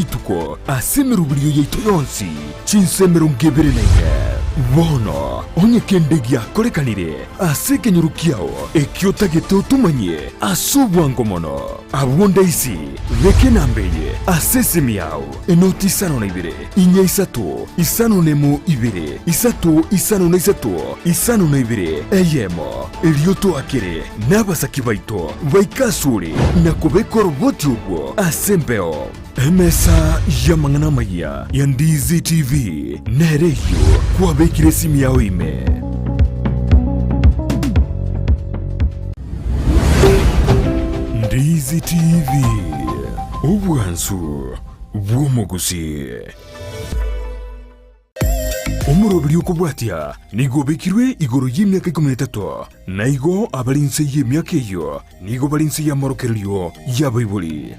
rituko ase emeroberio yaito yonsi, chinsa 24. Bono onye kende giakorekanire ase ekenyoro kiao ekio otagete otomanyie ase obwango mono, abwo ndaisi beka enamba eye ase esimi yao, enoti 52 4 3 5 1 2 3 5 3 52 eyemo, erio toakere nabasaki baito baike asore na kobeka oroboti orwo ase embeo. Emesa y'amang'ana amayia ya Ndizi TV nere eyio kwabekire esimi yao ime. Ndizi TV, obwansu bw'omogusii. Omoroberi okobwatia nigo obekirwe igoro y'emiaka 13, na igo abare inse y'emiaka eyio nigo bare inse y'amorokererio y'abaibori.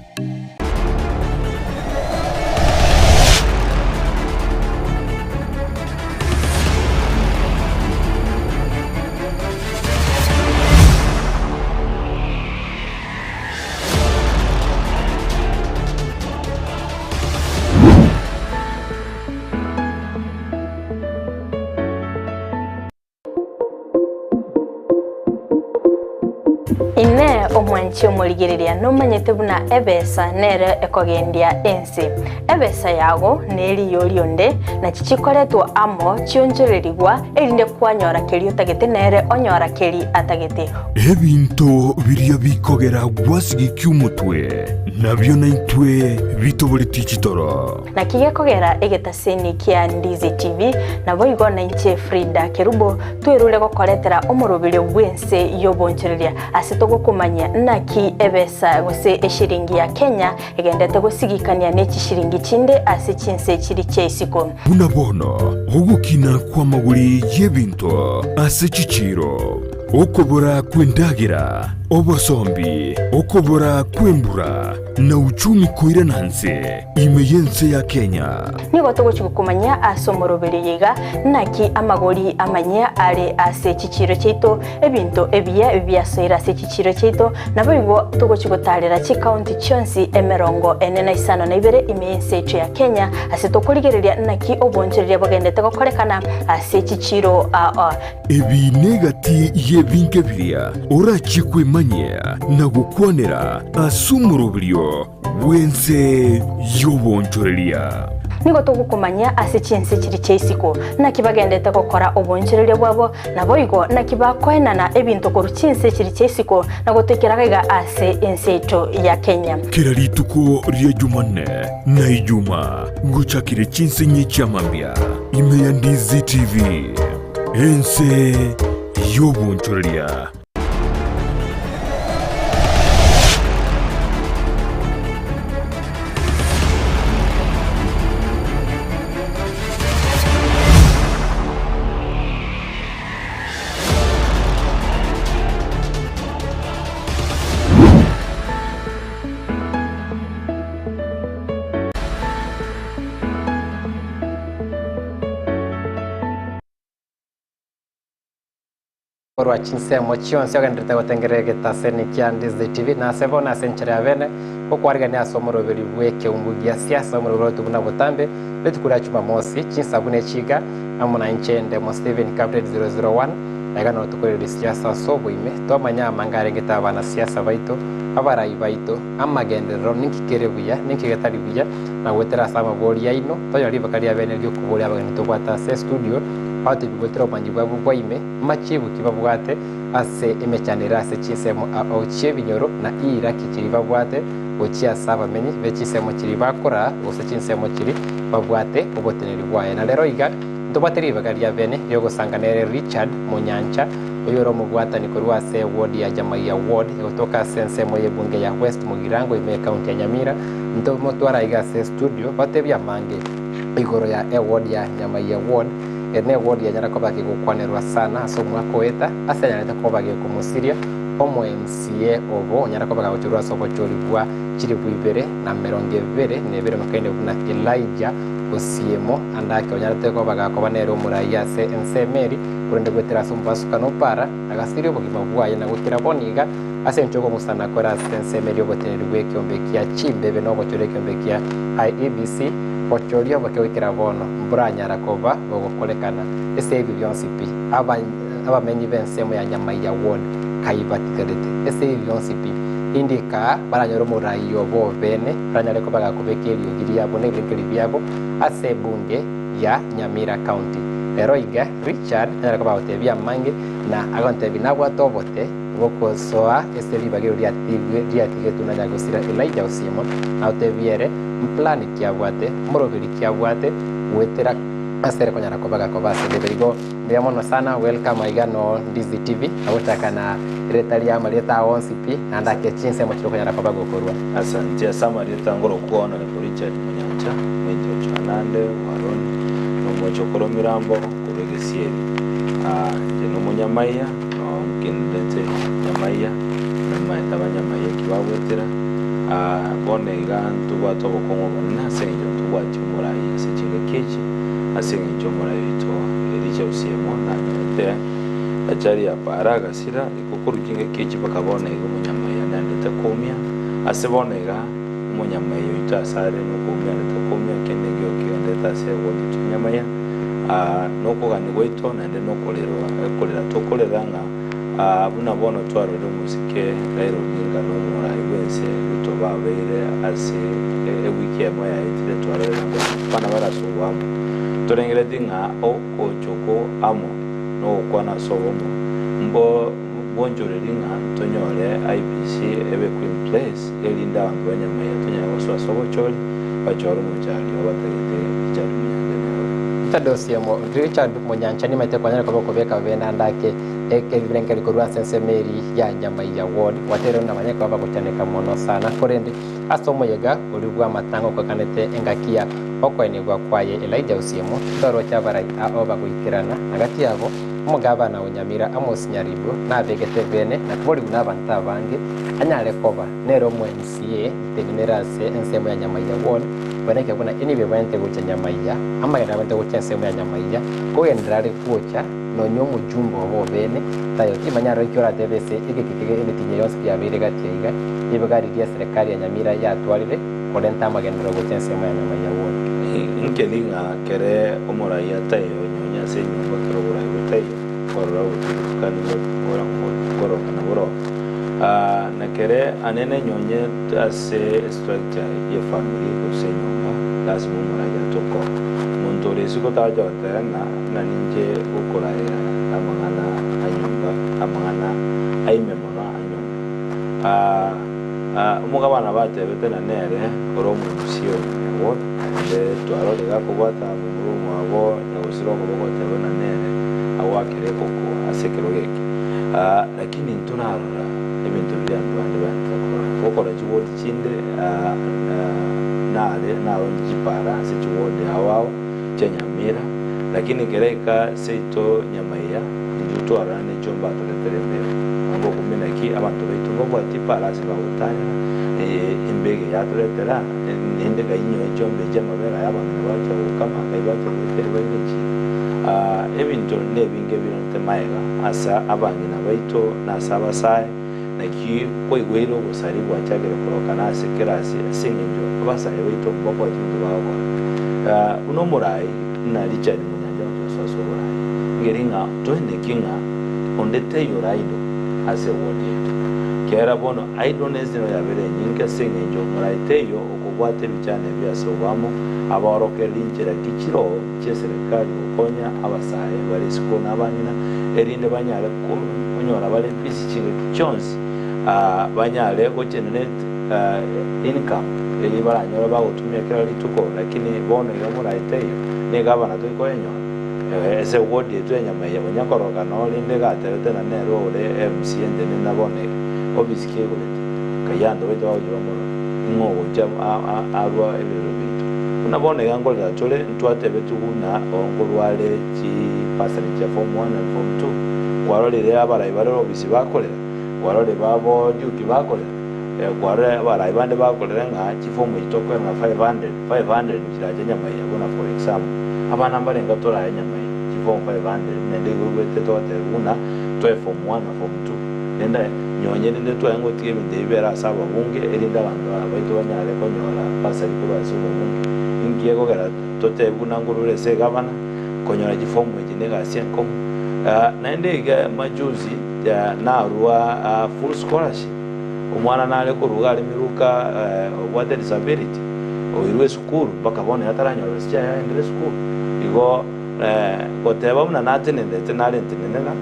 Inee! Omwanchi omorigereria nomanyete buna ebesa nere ekogendia ense? Ebesa yago neriyo rionde, nachi chikoretwa amo chionchorerigwa, erinde kwanyora keria otagete nere onyora keri atagete. Ebinto biria bikogera gwasigikia omotwe, nabio naintwe bitoboretie chitoro. Naki gekogera egetaseni kia Ndizi TV, naboigo nainche Frida Kerubo twerure gokoretera omoroberio bw'ense y'obonchoreria ase togokomanyia naki ebesa gose eshiringi ya Kenya egendete gosigikania ne chishiringi chinde ase chinse chiri chia isiko. Buna bono ogokina kw'amagori y'ebinto ase chichiiro, okobora kw'endagera, obosombi, okobora kw'embura, na uchumi koirana nse ime y'ense ya Kenya. Nigo togochia gokomanyia ase omoroberio oyo iga, naki amagori amanyia are ase chichiiro chiaito, ebinto ebiya biasoire ase chichiiro chiaito, naboigo togochia gotaarera chikaunti chionsi 452 ime y'ense yaito ya Kenya, ase tokorigereria naki obonchoreria bogendete gokorekana ase chichiiro ao. Ebi negati y'ebinto biria orachie kwemanyia na gokwanera ase omoroberio bw'ense y'obonchoreria. Nigo togokomanyia ase chinse chiria chia isiko, naki bagendete gokora obonchoreria bwabo, naboigo naki bakoenana ebinto korwa chinse chiria chia isiko na gotoikera gaiga ase ense yaito ya Kenya. Kera rituko ria Jumanne na Ijumaa gochakire chinse inye chia mambia ime ya Ndizi TV. Ense y'obonchoreria. Korwa chinsemo chionsi ogendererete gotengerera egetaseni kia Ndizi TV, na ase bono ase enchera ya bene, gokwarigania ase omoroberi bw'ekeumbu gia siasa, omoroberi oito buna botambe, rituko ria Jumamosi, chinsa buna echiga, amo na inche Ndemo Stephen Captain 001, na iga noro tokoireria siasa ase oboime, twamanya amanga arengete abanasiasa baito, abarai baito, amagenderero, ninki kere buya, ninki getari buya, na goetera ase amabori aino, tonyore ribaga ria bene ri'okoboria abageni tobwate ase estudio, batebie goetera obomanyi bwabo bwa ime, machibu ki babwate ase emechando ere ase chinsemo ao chi'ebinyoro, na iira ki chiria babwate gochia ase abamenyi be chinsemo chiria bakoraa, gose chinsemo chiria babwate oboteneneri bwaye. Na rero iga ntobwate ribaga ria bene ri'ogosanga nere Richard Monyancha, oyore omobwatani korwa ase eward ya Jamaiya Ward, egotoka ase ensemo y'ebunge ya West Mugirango ime y'ecounty ya Nyamira, Ntomotware aiga ase estudio, batebie amange igoro ya eward ya Nyamaiya Ward. Ere neward yanyara koba gegokwanerwa sana ase omwaka oeta, ase anyarete koba gekomosiria omo MCA obo onyara koba gagochorwa ase obochori bwa chilifu ibere na emerongo ebere na ebere mokaine buna Elijah Osiemo Andake onyarete koba gakoba nere omorai ase ensemo eri, korende goetera ase omobasukano o para agasiria obogima bwaye na gokira bono iga. Ase engencho y'okong'usana kore ase ensemo eria oboteneneri bw'ekeombe kia chimbebe na ogochora ekeombe kia IEBC, gochoria oboke goikera bono mboranyara koba bogokorekana ase ebio bionsi pi. Abamenyi b'ensemo ya Nyamaiya Ward kai batigarete ase ebio bionsi pi, indi kaa baranyore omorai obo obene baranyare koba gakobeka eriogi riabo na ebirengererio biabo ase ebunge ya Nyamira County. Rero iga Richard nanyare koba agotebia amange na agontebia nabwate obote bw'ogosoa ase ribaga erio riatigetwe na nyagosira Elijah Osiemo, na otebie ere mplani ki abwate, moroberi ki abwate goetera ase ere konyara koba gakoba ase debe. Igo mbuya mono sana, welcome aiga no Ndizi TV, agochaka na erieta ria amarieta ao onsi pi, naende ake chinsemo chiria okonyara koba gokorwa. Asanti ase amarieta ngorokwa Honourable Richard Monyancha, omointo o Chanande, Bwaroni, na omochokoro Mirambo korwa Egesieri. Inche nomonyamaiya. Noo nkenderete nyamaiya, namaete abanyamaiya eki bagwetera. Bono iga ntobwate obokong'u obonene ase engencho ntobwati omorai ase chingaki echi, ase engencho omorai oito Elisha Osiemo nanyorete achari ya para agasira, igo korwa chingaki echi mpaka bono iga omonyamaiya naendete koumia. Ase bono iga omonyamaiya oito ase are nokoumia aendete koumia, kende nkeiyo kegenderete ase egoti yaito ya nyamaiya. Nokogania gwaito naende nokorerwa, korera tokorera ng'a buna bono twarorire omosike Raila Odinga na omorai bw'ense Ruto babeire ase ewiki eyemo yaetire twarorire ng'a abana bare ase oboamo. Torengereretie ng'a ogocha oko amo nogokwana ase obomo mbo bwonchoreri ng'a tonyore IEBC ebekwe in place erinde abanto ba Nyamaiya tonyare gosoa ase obochori bachore omochari obatagete Richard Munyancha nere oyo. Richard Osiemo, Richard Munyancha nimaete kwanyare koba okobeka bobe naende ake ekebirengererio korwa ase ensemo eri ya Nyamaiya Ward gwateire buna banyare koba bagochaneka mono sana korende ase omoyega oria bw'amatanga okoekanete engaki ya okoenigwa kwaye Elijah Osiemo ntoroche abarai ao bagoikerana na gati yabo omogabana o Nyamira Amos Nyaribo nabegete bene na koborigwa nabanto abange anyare koba nere omo MCA ntenenere ase ensemo ya Nyamaiya Ward Kwenekera buna enibo ebwenerete gocha nyamaiya, amagena abwenerete gocha ensemo ya nyamaiya, kogenderera are gocha nonya omojumbe obo obene, tayo timanya aroro eki oratebe ase egeke kege emetienyi yonsi kiabeire gati aiga, ribaga riria eserekari ya Nyamira yatwarire korenta amagenderero gocha ensemo ya nyamaiya ward. Nkeri ng'a kere omorai ataiyo nonye ase enyomba kere oborai botaiyo, korora obotutukani korokana boroo. Na kere anene nyonye ase estructure y'efamiri gose enyomba lasima omorai atoke oo. Omonto ore isiko tagocha goteba ng'a ng'a ninche gokoraera amang'ana a nyomba, amang'ana aime mono a nyomba. Omogabana batebete na nere ore omogusia o Nyamira Ward, naende twarorire gakobwata momura omwabo nyagosira okoboko goteba na nere agoakere ekoko ase ekerogo eke. Lakini ntorarora ebinto biria abanto bande baanchete korora. Gokora chiwodi chinde nare narondi chipara ase chiwodi ao ao chia Nyamira, lakini kera seito Nyamaiya intwe twarora ne chiombe atoretere embego. Anga okumia naki abanto baito mbabwati epara ase bagotarera, embego eye atoretera naende kainyoe chiombe echi amabere aya abang'ina bacha gokama kai bacha goetera baire echiro. Ebinto nebinge birente maega ase abang'ina baito na ase abasae, naki kwaigweire obosari bwachakire korokana ase kera ase ase engencho abasae baito mbabwati ebinto bagokora. Buna omorai buna Richard Munyancha gochia gosoa ase oborai, ngeri ng'a toeneki ng'a onde taiyo ore idle ase eward yaito. Ekiagera bono idleness nigo yabeire enyinge ase engencho omorai taiyo okobwata ebichano ebio ase oboamo, abaorokereria inchera ki chiroo chi'eserekari gokonya abasae bare isiko na abang'ina, erinde banyare konyora bare busy chingaki chionsi, banyare gogenerate income eria baranyore bagotumia kera rituko, lakini bono iga moraete eyio, nigo abana tori koyenyora. Ase eward yaito ya Nyamaiya, onye koroka noo rende gatebete na nere ore MCA ntenena bono iga, office ki aigorete? Nkai abanto baito bagochia bamorore, ing'o ogocha arwa ebirero biaito. Buna bono iga nkorera tore, ntwatebetigwe buna nkorwa are chibursary chia form one and form two, kwarorire abarai bare ofisi bakorera, kwarorire babo duty bakorera, kwarorire abarai bande bakorera ng'a chiform echi tokoenana 500, 500 chirache Nyamaiya buna for example, abana mbarenga torae Nyamaiya chiform 500 naende igo oigwete togoteba buna toe form one na form two. Rende nyonye rende twaye ngotiga ebinto ebi bibere ase ababunge, erinde abanto aba baito banyare konyora bursary korwa ase obobunge. Inki gekogera totebie buna nkorure ase egavana, konyora chifomu echi na egasi enkong'u. Naende iga majuzi narua full scholarship, omwana nare korwa iga are miruka obwate disability, oirwe esukuru mpaka bono iga ataranyora besa chiaye agendere esukuru. Igo goteba buna natenenete nare ntenenera,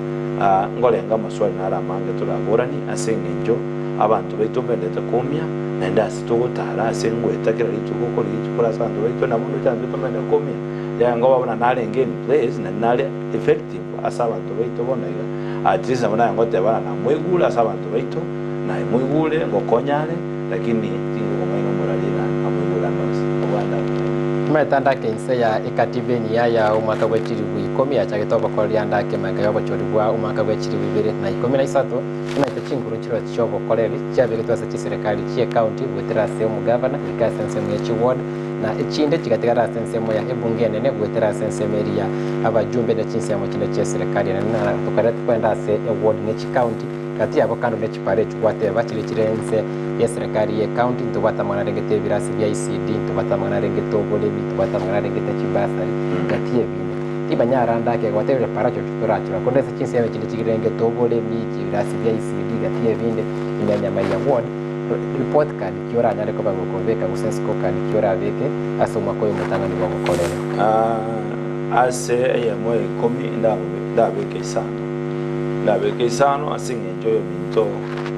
ngorenga amaswali naro amange toraboranie ase engencho abanto baito mbendete koumia, naende ase togotara ase ngoeta kera rituko korigia chikura ase abanto baito, nabo ndoche abanto baito mbendete koumia. Yaya ngoba buna narenge in place naende nare effective ase abanto baito bono iga, at least nabo naye ngoteba ng'a namoigure ase abanto baito, naye moigure ngokonya are, Lakini tingokong'aina omorari ng'a amoigure ande onsi, obwate amang'aina. Amaetanda ake inse ya ekatiba enyia ya omwaka bwe chilifu ikomi yachagete obokoreri ande ake magega y'obochori bwa omwaka bwe chilifu ibere na ikomi na isato, emaete chinguru nchireo chi'obokoreri chiabegetwe ase chiserekari chi'ecounty goetera ase omogavana goika ase ensemo ye chiward na echinde chigatigara ase ensemo ya ebunge enene goetera ase ensemo eria abajumbe ne chinsemo chinde chi'eserekari enene na tokareta kwenda ase eward ne chicounty Gati yabo kando ne chipara echi gwateba chire chire ense y'eserekari y'ecounty, ntobwate amang'ana arengete ebirasi bia ECD, ntobwate amang'ana arengete oboremi, ntobwate amang'ana arengete chibasari, gati y'ebinde. Timanya randa ake gwatebire para chocho torachora, korende ase chinsemo echinde chirengete oboremi, chibirasi bia ECD, gati y'ebinde, ime ya Nyamaiya ward, report card ki oranyare koba gokobeka gose score card ki orabeke ase omwaka oyo omotang'ani bw'ogokorera? Ase eyemo ya ikomi ndabeke isano. Ndabeke isano ase engencho y'ominto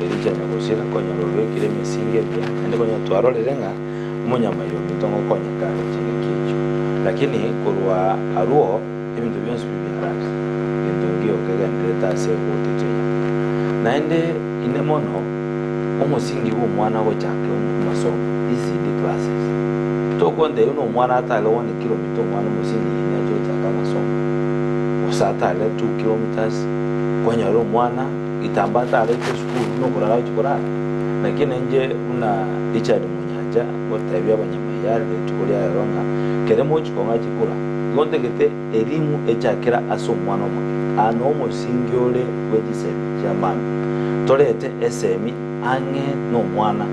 Elija nyagosira konyora obekire emesingi emiya, naende konya twarorire ng'a omonyamaiyo ominto ngokonyeka are chingaki echio. Lakini korwa arwo ebinto bionsi pi biararire, gento nkeiyo kegendererete ase egoti eria enyama. Naende ine mono omosingi bw'omwana gochaka amasomo, ECD classes. Tokontebia buna omwana atare one kilomita omwana omosingi ine ache gochaka amasomo. Gose atare 2 kilometres, kwanyora omwana gitamba atarete esukuru buna okorara agochia korara. Naki nainche buna Richard Munyancha ngotebia abanyamaiya rituko ria rero ng'a kere mochie kong'a chikura, igo ntagete elimu echakera ase omwana omoke. Aa no omosingi ore bwe chisemi chia mambia. Torete esemi ang'e nomwana.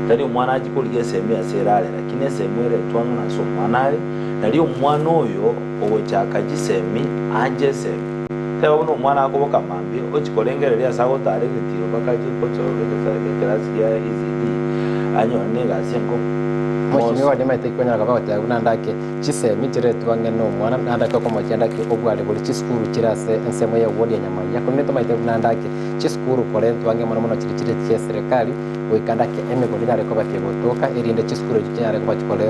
Tari omwana achie korigia esemi ase erare, lakini esemi eretwe ang'e nase omwana are, nario omwana oyo Ogochaka chisemi, anche esemi. Teba buna omwana akoboka mambia, ochie korengereria ase agotara egetiro mpaka achie gochorora ekerasi gia ECD, anyore negasi enkong'u. Mheshimiwa nimaete konyara koba goteba buna ndake chisemi chiretwe ang'e nomwana na ndake okomochia ndake obware bori chisukuru chire ase ensemo ye ward ya Nyamaiya korende tomaete buna ndake chisukuru korentwa ang'e mono mono chiri chire chie serikali goika ndake emegondo enyare koba kegotoka erinde chisukuru echio chinyare koba chikore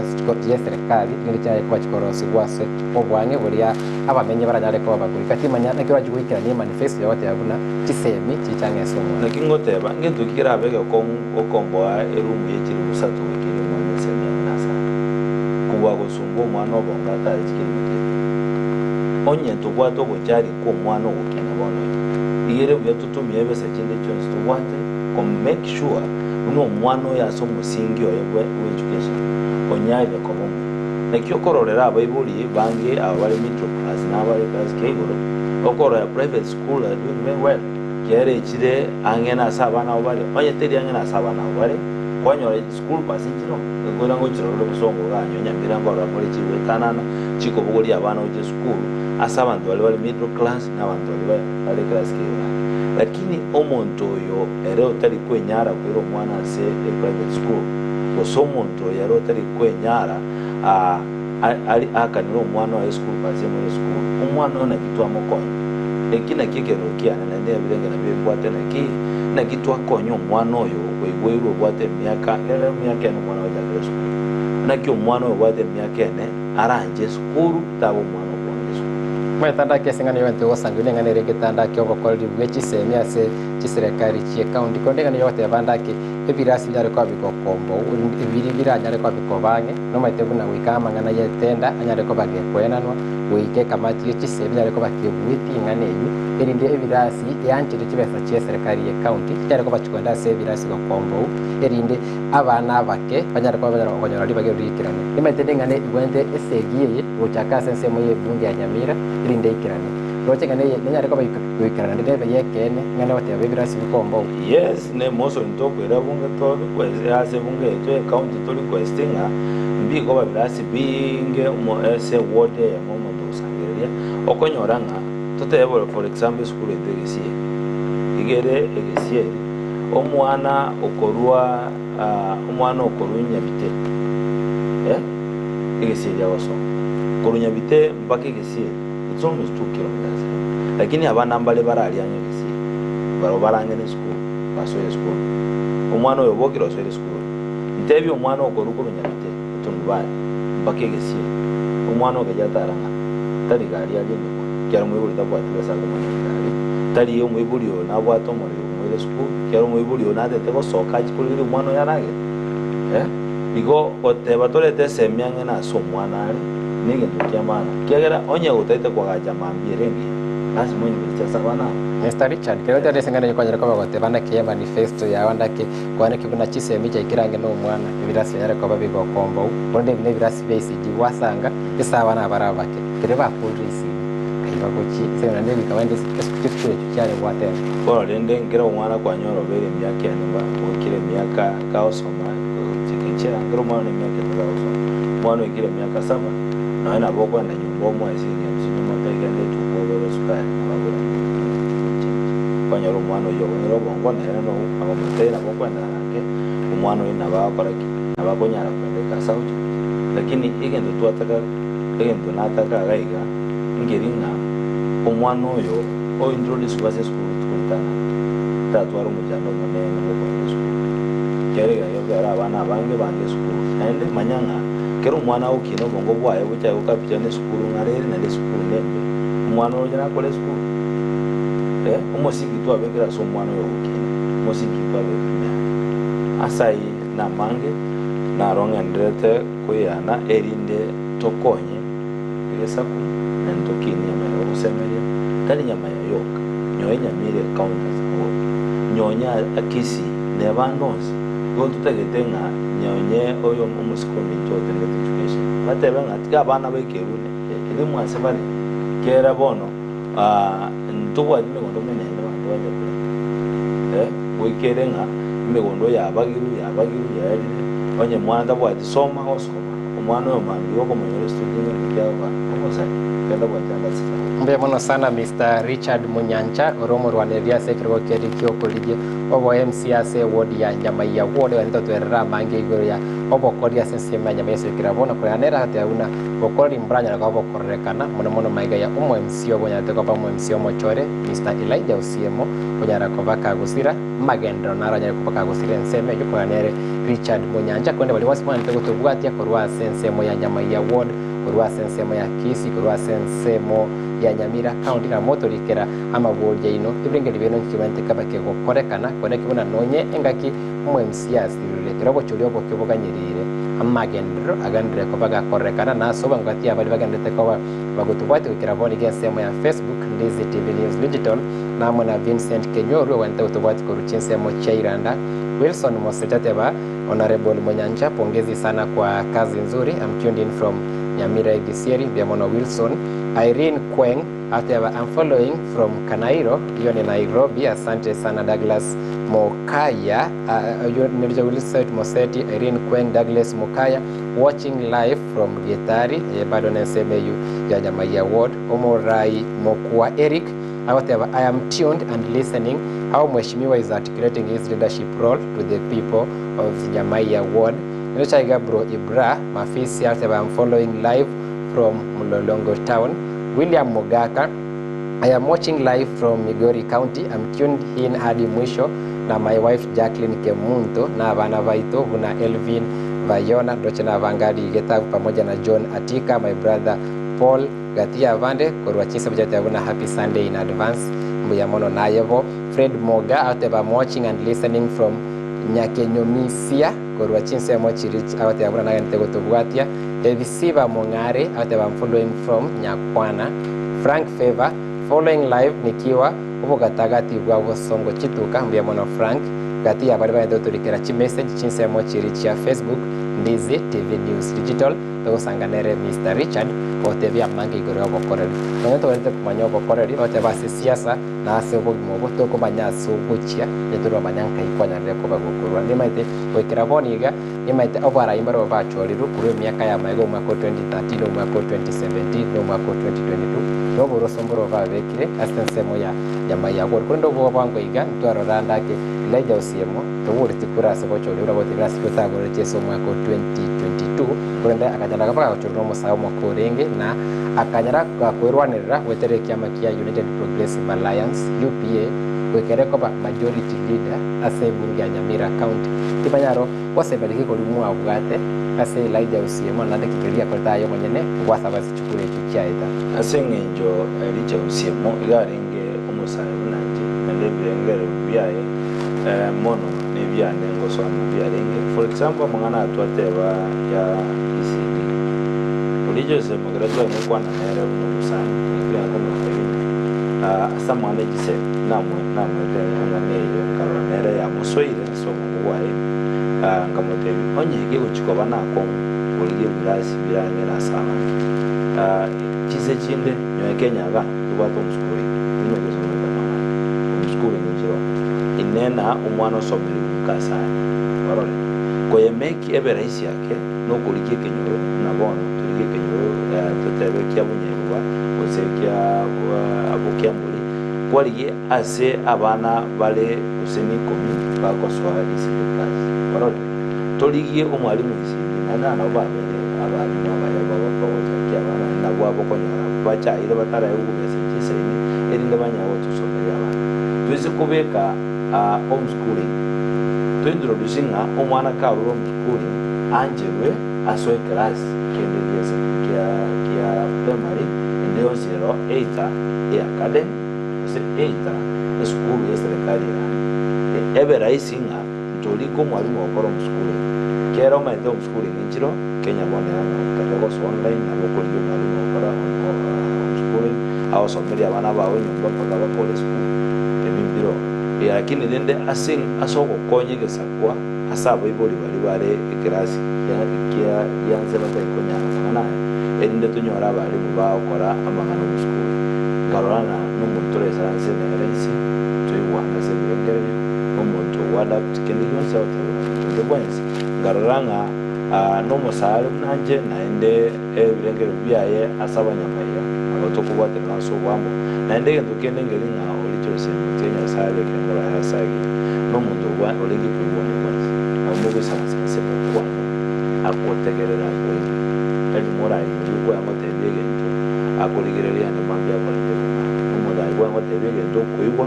y'eserekari erinde chinyare koba chikorosigwa ase oboang'e boria abamenyi baranyare koba bagoika. Timanya naki orachie goikerania emanifesto ya goteba buna chisemi chiche ang'e ase omwana. Naki ngoteba, ngento ki kerabe egekong'u gokomboa erumu ye chiribu isato goikeria omwana esemi ang'e nase are, kobua gosumbua omwana obongo atare chikiromita ibere? Onye tobwate ogochari kw'omwana ogokina bono iga, iga ere buya totumie ebesa chinde chionsi tobwate ko make sure buna omwana oyo ase omosingi oye bwe education onyarire koba omuya. Naki okororera abaibori bange aba bare middle class na abare class kia igoro, okorora private school are doing very well, kiagera echire ang'e nase abana abo bare, onye teri ang'e nase abana abo bare, kwanyora school bus nchiroo, nkoira ngochirora ore bosongo igaa nyowe Nyamira nkorora more chigoetanana chikobogoria abana gochia esukuru ase abanto baria bare middle class na abanto baria bare class kia igoro ake. Lakini omonto oyo ere otari kwenyara koira omwana ase eprivate school, gose omonto oyo ere otari kwenyara aakanere omwana oye esukuru basi amoire esukuru, omwana oyo naki twamokonya? Eki nakio ekerero kiane, naende ebirenge nabio bibwate naki, naki twakonya omwana oyo oiboirwe obwate emiaka, rero emiaka ene omwana gochakera esukuru, naki omwana oyo obwate emiaka ene aranche esukuru taba omwana okwanga esukuru. Omanyete ake ase eng'ana y'ogontebia ogosangigwa neng'ana ere egetanda ake obokoreri bwe chisemi ase chiserekari chi'ecounty, korende eng'ana y'ogoteba ande ake ebirasi binyare koba bigokombou, ebiri biranyare koba bikoba ang'e, nomanyete buna goika amang'ana y'etenda anyare koba gekoenanwa, goika ekamati ye chisemi enyare koba kebueti eng'ana eyio, erinde ebirasi eanchere chibesa chi'eserekari y'ecounty chinyare koba chikoenda ase ebirasi gokombou, erinde abana abake banyare koba banyare konyora ribaga erio riikerane. Nimanyete neng'ana igwente esegi eye gochaka ase ensemo y'ebunge ya Nyamira, erinde eikerane. Roche ng'a neye nenyare koba goikera naende nebe y'ekeene, ng'a nogoteba ebirasi bikombou. Yes, ne motion tokoira bunge to request ase bunge yaito ye county to request ng'a mbikoba birasi biinge omo ase ward eyemo omonto ogosangereria, okonyora ng'a totebe bore for example esukuru yaito Egesieri, iga ere Egesieri, omwana okorwa omwana okorwa Nyabite eh, Egesieri agosoma, korwa Nyabite mpaka Egesieri it's almost 2 kilometers lakini abana mbare bararia ang'e Egesieri, barabwo bare ang'e na esukuru, basoire esukuru. Omwana oyo obokire osoire esukuru. Ntebie omwana okorwa korwa Nyabite, Etundubari, mpaka Egesieri, omwana okecha atara ng'a tari gari aria enyomba, ekiagera omoibori tabwati besa akomanya egari, tari omoibori oyo nabwate omorero omoire esukuru, ekiagera omoibori oyo natete gosoka achie korigereria omwana oyo aragere. Eh, igo goteba torete esemi ang'e nase omwana are, negento kia maana, ekiagera onye otaete koagacha mambia ere engiya, lasima oinyoreti ase abana aba. Mister Richard, kero otari ase eng'ana eyio kwanyare koba goteba naki emanifesto yao ndaki kwane ki buna chisemi chiaikire ange na omwana ebirasi bianyare koba bigokombou korende ebi nebirasi bia ECD gwasanga ase abana abare abake kere bakorire ECD kai bagochi ase eng'encho naende goika baende chisukuru echio chiare goatenda. Bono rende nkera omwana kwanyora obeire emiaka ene oikire emiaka gagosoma chekechea nkera omwana one emiaka etato agosoma omwana oikire emiaka saba nonya nabo okoenda nyomba omoe esiringi hamsini omotebi genda etuka ogore esukari nabo akoirana echenji kwanyora omwana oyio obong'ire obongo nere agomotebi nabo okoenda arake omwana oyio nabo agokora ki nabo akonyara koenda egasi agochia lakini egento twataka egento nataka iga iga nkeri ng'a omwana oyo o introduce ase esukuru rituko ritang'ani tatwara omochando omonene bw'okoenda esukuru. Ekiagera ekero gekogera abana abange bange esukuru. Naende manya ng'a kera omwana agokina obongo bwaye bochake gokapicha na esukuru ng'a rere naende esukuru nembe, omwana oroche nakore esukuru? Eh, omosingi twabekire ase omwana oyo ogokina, omosingi twabekire ime aria. Ase ayio namange naro ng'endererete koyana erinde tokonye egesaku naende tokinie enyama yaye ogosemeria, tari nyama yaye yoka, nyonya enyama ere ekaunti ase whole, nyonya Kisii neba ande onsi, igo totagete ng'a nyonye oyo omosike ominto otenenete education, batebe ng'a tiga abana baikerwe elimu ase bare, kera bono ntobwati emegondo menene abanto bacha korema, goika ere ng'a emegondo yabagirwe yabagirwe yaerire, onye mwana tabwati soma gosoma. Omwana oyo mambia okomonyora esituki ng'a naki agokora, omosae, genda gwachanda ase chabo. Mbuya mono sana Mister Richard Munyancha ore omorwanereria ase ekerogo keria kiokorigia obo MC ase eward ya Nyamaiya ward gaki totwerere amange igoro ya obokori ase ensemo ya Nyamaiya ase kera bono korera nere agateba buna bokori mboranyare koba bokororekana mono mono maiga ya omo MC obonyarete koba omo MC omochore Mister Elijah Osiemo onyara koba kagosira amagenderero naro anyare koba kagosira ensemo eyio korera nere Richard Munyancha korende baria bonsi mwanete gotobwatia korwa ase ensemo ya Nyamaiya ward korwa ase ensemo ya Kisii, korwa ase ensemo ya Nyamira County, na motorikera amabori aino, ebirengererio biaino nkibaente kaba kegokorekana, korende ki buna nonye engaki omo-MC asirire, ekero obochori oboke boganyerire, amagenderero agenderere koba gakorekana, na ase obwango gati ya baria bagendererete koba bagotobwatia goikera bono iga ensemo ya Facebook, Ndizi TV News Digital, na amo na Vincent Kenyoru ogwenerete gotobwatia korwa chinsemo chia Iranda, Wilson Mosecha ateba, Honourable Munyancha pongezi sana kwa kazi nzuri I'm tuned in from Nyamira Egisieri mbuya mono Wilson. Irene Kweng ateba I'm following from Kanairo iyo ni Nairobi asante sana Douglas Mokaya uh, nirija Wilson Moseti Irene Kweng Douglas Mokaya watching live from Gitari eh, bado nensemo eyu ya Nyamaiya ward Omorai Mokua Eric Agoteba, I am tuned and listening how Mheshimiwa is articulating his leadership role to the people of Nyamaiya ward. Nyochaiga bro Ibra Mafisi agoteba, I'm following live from Mlolongo town. William Mogaka, I am watching live from Migori County. I'm tuned in hadi mwisho na my wife Jacqueline Kemunto na abana baito buna Elvin Bayona ndoche na abangari Getavu pamoja na John Atika my brother Paul Gati y'abande korwa chinse bachateba buna happy Sunday in advance mbuya mono naye bo. Fred Moga agoteba I'm watching and listening from Nyakenyomisia korwa chinsemo chiri agoteba buna nagenderete gotobwatia. Ebisiba Mong'are agoteba I'm following from Nyakwana. Frank Favor following live nikiwa obogatagati bwa Bosongo chituka mbuya mono Frank. Gati y'abare bagenderete gotorikera chimessage chinsemo chiri chia Facebook Ndizi TV News Digital. Togosanga nere Mister Richard gotebia amange igoro y'obokoreri. Nonya togenderete komanya obokoreri, goteba ase siasa na ase obogima obo tokomanya ase ogochia, onye toromanya nkai kwanyarire koba gokorwa. Nimaete goikera bono iga, nimaete oborai mbarobwo bachorirwe korwa emiaka y'amaiga omwaka o 2013, omwaka o 2017, na omwaka o 2022, na oboroso mborobwo babekire ase ensemo ya nyama ya goro. Korende obobe bwango iga, ntwarora ande ake Elijah Osiemo, toboreti kura ase gochorigwa buna gotebire ase ki otagoretie ase omwaka o 2022, korende akanyara koba gagochorwa nomosae omoke orenge na akanyara kwerwanerera goetera ekiama kia United Progressive Alliance, UPA, goika ere koba Majority Leader ase ebunge ya Nyamira County. Tibanyaro gosemeria kegori mwabwate ase Elijah Osiemo naende kegeri akorete aye omonyene gwasaba ase chikura echio chiaeta. Ase engencho Elijah Osiemo iga arenge omosae buna inche, naende ebirengererio biaye mono nebiane ngosoma biarenge. For example, amang'ana aya twateba ya ECD. Oria Jose Mogera tware gokwana nere buna omosani, naki akomotebi ng'a ase amang'ana e chisemi namwe namoete eng'ana eye nkarora nere yamosoire ase obongo bwaye, nkamotebia onye kegochia koba nakong'u korigia ebirasi bire ang'e nase abanto, chinse chinde nyowe Kenya iga tobwate homeschooling, nigo gesomete amang'ana homeschooling inchire oo. Inena omwana osomerigwe nka asare, orore, koyemeki ebe rahisi ake nokorigia ekenyoro buna bono torigie ekenyoro totebe kia Bunyaibuba gose kia abwo Kiamburi, kwarigie ase abana bare gose nikomi bagosoa ECD class, orore, torigie omwalimu ECD naende nabo babere abalimu abaya bagochakia abana naende nabwo abokonyora bachaire bataraegwa gobesa chisaini erinde banyare gotosomeria abana. Toise kobeka homeschooling, to introduce ng'a omwana karure homeschooling ancherwe asoe eclass kende giase kia kia primary ende yonsi ero either e academy gose either esukuru ye serikali ere ang'e. Ebe rahisi ng'a ntorike omwalimu ogokora homeschooling. Kera omanyete homeschooling inchiro Kenya bono ere ng'a ekero ogosoa online nabo okorigia omwalimu ogokora homeschooling agosomerie abana bao nyomba mpaka bakore esukuru ebi mbire oo. Lakini rende ase ase ogokonya egesakwa ase abaibori baria bare ekerasi kia gia nse batari konyara amang'ana aya, erinde tonyore abalimu bagokora amang'ana omosukuru. Nkarora ng'a nomonto oraisaranse nere inse, toigwane ase ebirengererio, nomonto ogoadapt kende gionsi agotebwa na monto onde bwensi. Nkarora ng'a nomosaare buna inche, naende ebirengererio biaye ase abanyamaiga nabo tokobwaterana ase oboamo. Naende egento kende nkeri ng'a oriche osembetie Nyasae abeke enkoro yaye ase agiya, nomonto orenge koigwa onde bwensi. Nabo mogoisaransa inse mokwane, agotegerera akoigwe. Tari moraigorie okoyamotebia egento akorigereria naende mambia akorente bong'aini. Nomonto aye kwayamotebia egento okoigwa,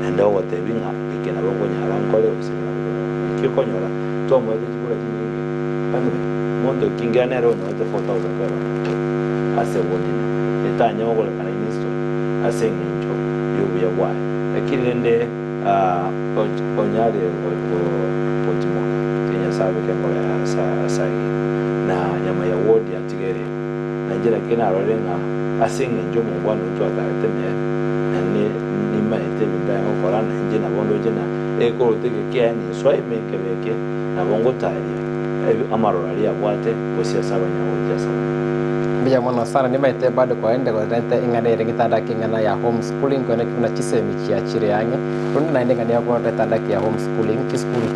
naende ogotebia ng'a eke nabo nkonyara nkore gose eke nabo nkonyara nkore. Ekio okonyora twamoete chikura chinyinge. Anyway, monto ki ngira nere onyorete 4500 ase ward ime, etanya gokorekana in history ase eng'encho y'obuya bwaye. Lakini rende onyare gotimoka, tiga Nyasae abeke enkoro yaye ase ayio, na nyama ya ward atiga ere igo. Na inche naki narorire ng'a ase eng'encho omongwana oyio twatarete nere, na nimaete ebinto aye gokora, na inche nabo ndoche ng'a ekoroto eke kiaye ninsoe ime nkebe eke, Nabo ngotaria amaroro aria abwate gose ase abanyagocha ase abanyene. Mbuya mono sana nimaete bado kwaende korenta eng'ana ere getanda keng'ana ya home schooling koende buna chisemi chiachire ang'e korende naende eng'ana ya getanda kia home schooling chisukuru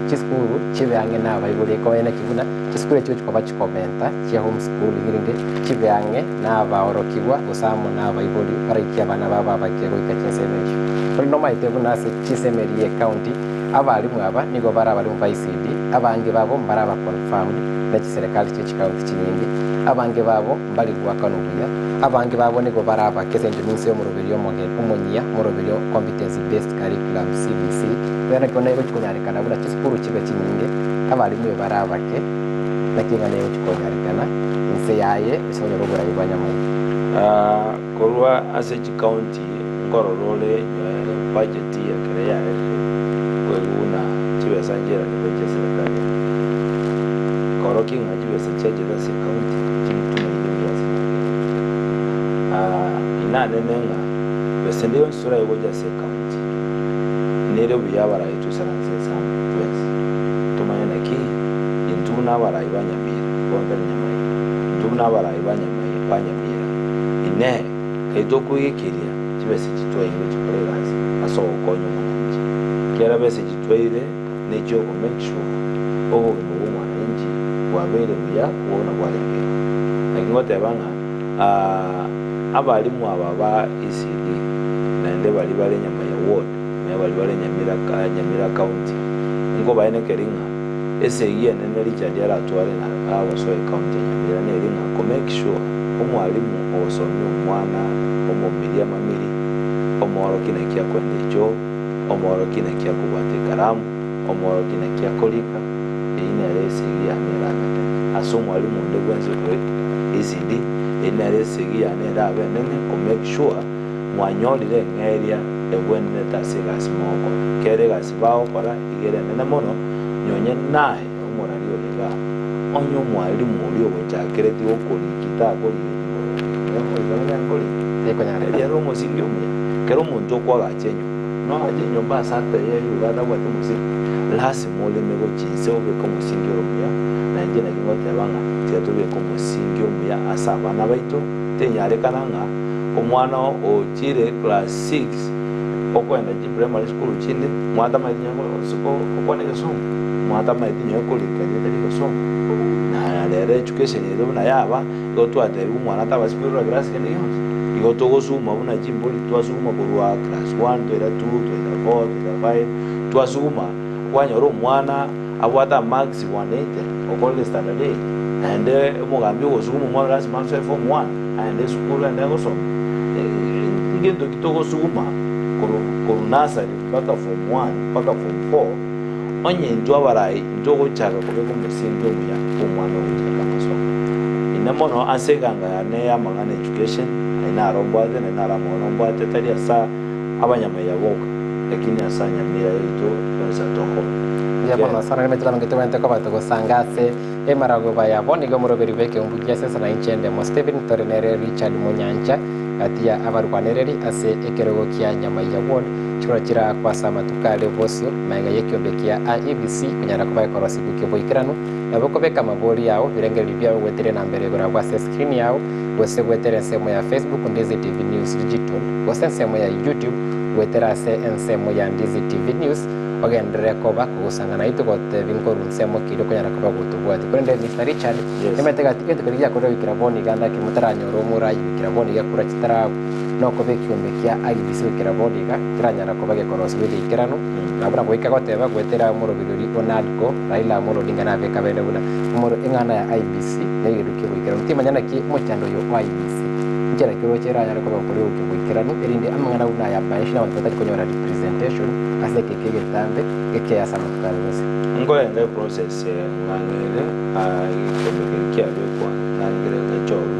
chisukuru chibe ang'e na abaibori ekoe naki buna chisukuru echio chikoba chikomenta chia home schooling erinde chibe ang'e na abaorokigwa gose amo na abaibori baraikie abana babo abake goika chinsemo echio korende nomaete buna ase chinsemo eria ye county Abalimu aba nigo bare abalimu ba ECD, abange babo mbare aba confirmed ne chiserekari chie chicounty chinyinge, abange babo mbari goakanwa buya, abange babo nigo bare abake ase engencho ninse y'omoroberio omogeni omonyia omoroberio Competency Based Curriculum, CBC, bono naki bono egochi konyarekana buna chisukuru chibe chinyinge, abalimu ebare abake, naki eng'ana egochi konyarekana inse yaye ase onyore oborai bwa nyamaino. Korwa ase chicounty nkorora ore budget ekero yaerire koigwa buna chibesa nchiranigwe chia serikali eye. Ekorokia ng'a chibesa chiachete ase ecounty chitumaine buya ase amagena. Inanene ng'a besa ende yonsi torae gocha ase ecounty nere buya abarai toisaranse ase amo twensi tomanye naki intwe buna abarai ba Nyamira bono tari Nyamira. Buna abarai ba Nyamai ba Nyamira. Inee! Kai tokoigekeria chibesa echi twaeirwe chikore egasi ase ogokonya omwananchi? Kera besa echi twaeire nechioko make sure obogima bwa omwananchi bwabeire buya buna bwarenge. Naki ngoteba ng'a abalimu aba ba ECD naende baria bare Nyamai ward nonya baria bare Nyamira Nyamira county nkobaenekeria ng'a Esegi enene Richard aratware na agosoa ecounty ya Nyamira neri ng'a ko make sure omwalimu ogosomia omwana omomiria amamiri, omoorokia naki akoenda echoo, omoorokia naki akobwata ekaramu, omoorokia naki akorika, eyio nere esegi yane erabe enene. Ase omwalimu onde bwensi o ECD, eyio nere esegi yane erabe enene ko make sure mwanyorire eng'eria egwenerete ase egasi mogokora. Kera egasi bagokora iga ere enene mono, Nonye naye omorari ore igaa, onye omwalimu oria ogochakeretie gokoriki takorigeti boronge, nonya okorika nonyare korika. Tekonyarekana. Erio ere omosingi omuya. Kera omonto okoagacha enyomba, noagache enyomba ase atayari iga atabwati omosingi, lasima oreme gochia inse obeke omosingi ore omuya, na inche naki ngoteba ng'a tiga tobeke omosingi omuya ase abana baito, tenyarekana ng'a omwana ochire class six, okoenda chiprimary school chinde, mwatamanyeti nonye gose gokwana egesongo, mwatamanyeti nonye korika erieta ri'egesongo. Na rero education ere buna yaba, igo twatebiwa omwana tabasi koirora class kende gionsi. Igo togosuma buna chimbori, twasuguma korwa class one, twaira two, twaira four, twaira five, twasuguma, kwanyora omwana abwate amarks 180, okorire standard eight, naende omogambi ogosuguma omwana lasima asoe form one, aende esukuru aende gosoma. Ngento ki togosuguma korwa korwa nursery mpaka form one mpaka form four, onye intwe abarai ntogochaka kobeka omosingi omuya bw'omwana ogochaka amasomo. Ine mono ase eganga yane y'amang'ana education, aye naro mbwate naende naro amang'ana ombwate tari asa abanyamaiya boka, lakini ase anyamira yaito yonsi atokobe. Mbuya mono sana rende chilambe tobwenerete koba togosanga ase Emaragoba ya bono iga omoroberi bw'ekeumbu gia sensa na inche Ndemo Stephen tore nere Richard Monyancha gati ya abarwanereri ase ekerogo kia Nyamaiya Ward chikura chirakwa ase amatuko are bosio magega y'ekiombe kia IEBC konyara koba gekorosigwa keboikeranu nabo okobeka amabori ao birengererio biao goetera enambero igoro abwo ase escreen yao gose goetera ensemo ya Facebook Ndizi TV News Digital gose ensemo ya YouTube goetera ase ensemo ya Ndizi TV News Ogenderere koba kogosanga naintwe gotebi nkorwa nsemo ki erio okonyara koba gotobwatia. Korende Mister Richard, Yes. nimanyete gati egento keria giakorire goikera bono iga naki motaranyora omorai goikera bono iga kura chitaragwa nokoba ekiombe kia IEBC goikera bono iga keranyara koba gekorosigwa egeikeranu na buna goika goteba goetera omoroberi oria o NADCO Raila Amolo Odinga nabeka bene buna omoro eng'ana ya IEBC negento ki'oboikeranu. Timanya naki omochando oyo o IEBC nchera ki oroche eranyare koba gokora egento ki'oboikeranu erinde amang'ana buna aya abaeshi na abanto batari konyora representation ase ekeko egetambe geke ase amatuko abe gose. Nkorenda eprocess ng'ang'ere egekombe keria kiabekwa ng'ang'ere gechorwe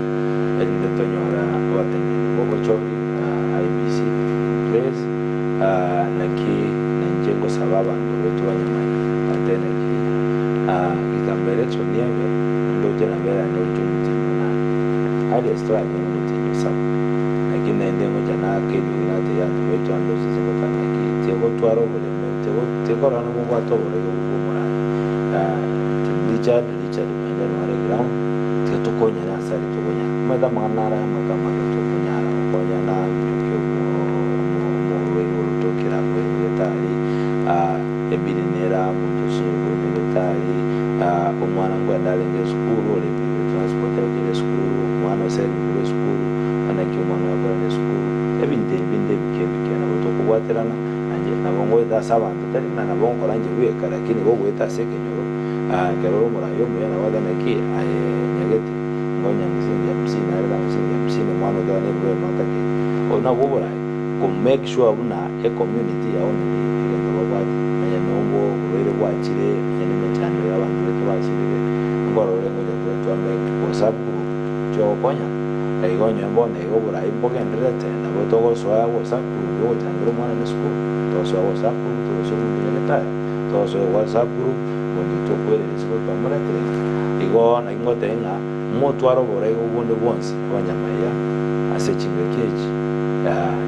erinde tonyore abateneneri bobochori IEBC in place naki nainche ngosaba abanto baito banyamanya bantebie naki gitambo election ebe ndoche nabere aye ndoche omotienyi onane earliest toranyore omotienyi osaba naki naende ngocha naake eriogi natebia abanto baito ande osese ngoteba naki tigotwara oboremo tikorora nobobwate oborege bwa omorai Team Richard, Richard Mwenja nore ground tiga tokonyane ase aria tokonyara. Omanyete amang'ana naro aya amake amake tokonyara gokonyana minyokia omorwaire orotokire abwo egetari ebiri nere amo omonto osinye korwa egetari omwana nkoenda arenge esukuru oremirwe transport agochia esukuru omwana oserirwe esukuru naki omwana oyo akorenda esukuru ebinto ebi binde ebike ebike nabo tokobwaterana naende nabo ngoeta ase abanto tari ng'a nabo nkora inche bweka lakini gogoeta ase ekenyoro ekero ore omoraia omuya nabo ogoteba naki aye nyagete ngonya msingi hamsini areta msingi hamsini omwana oteba nerigwe emo atagete. Obo nabwo oboraia ko make sure buna ecommunity yao nari egento babwate onye na oborwaire bwachire onye na emechando ya abanto baito bachirire nkorora ore ngocha tore twa make WhatsApp group chiogokonya igo onye bono iga oborai mbogendererete nabo togosoa WhatsApp group yogochangera omwana ne esukuru togosoa WhatsApp group togosoa omonto nyagetari togosoa WhatsApp group omonto tokwerera isiko twamoretire igo naki ngoteba ng'a motware oborai bonde bwonsi abanyamaiya ase chingaki echi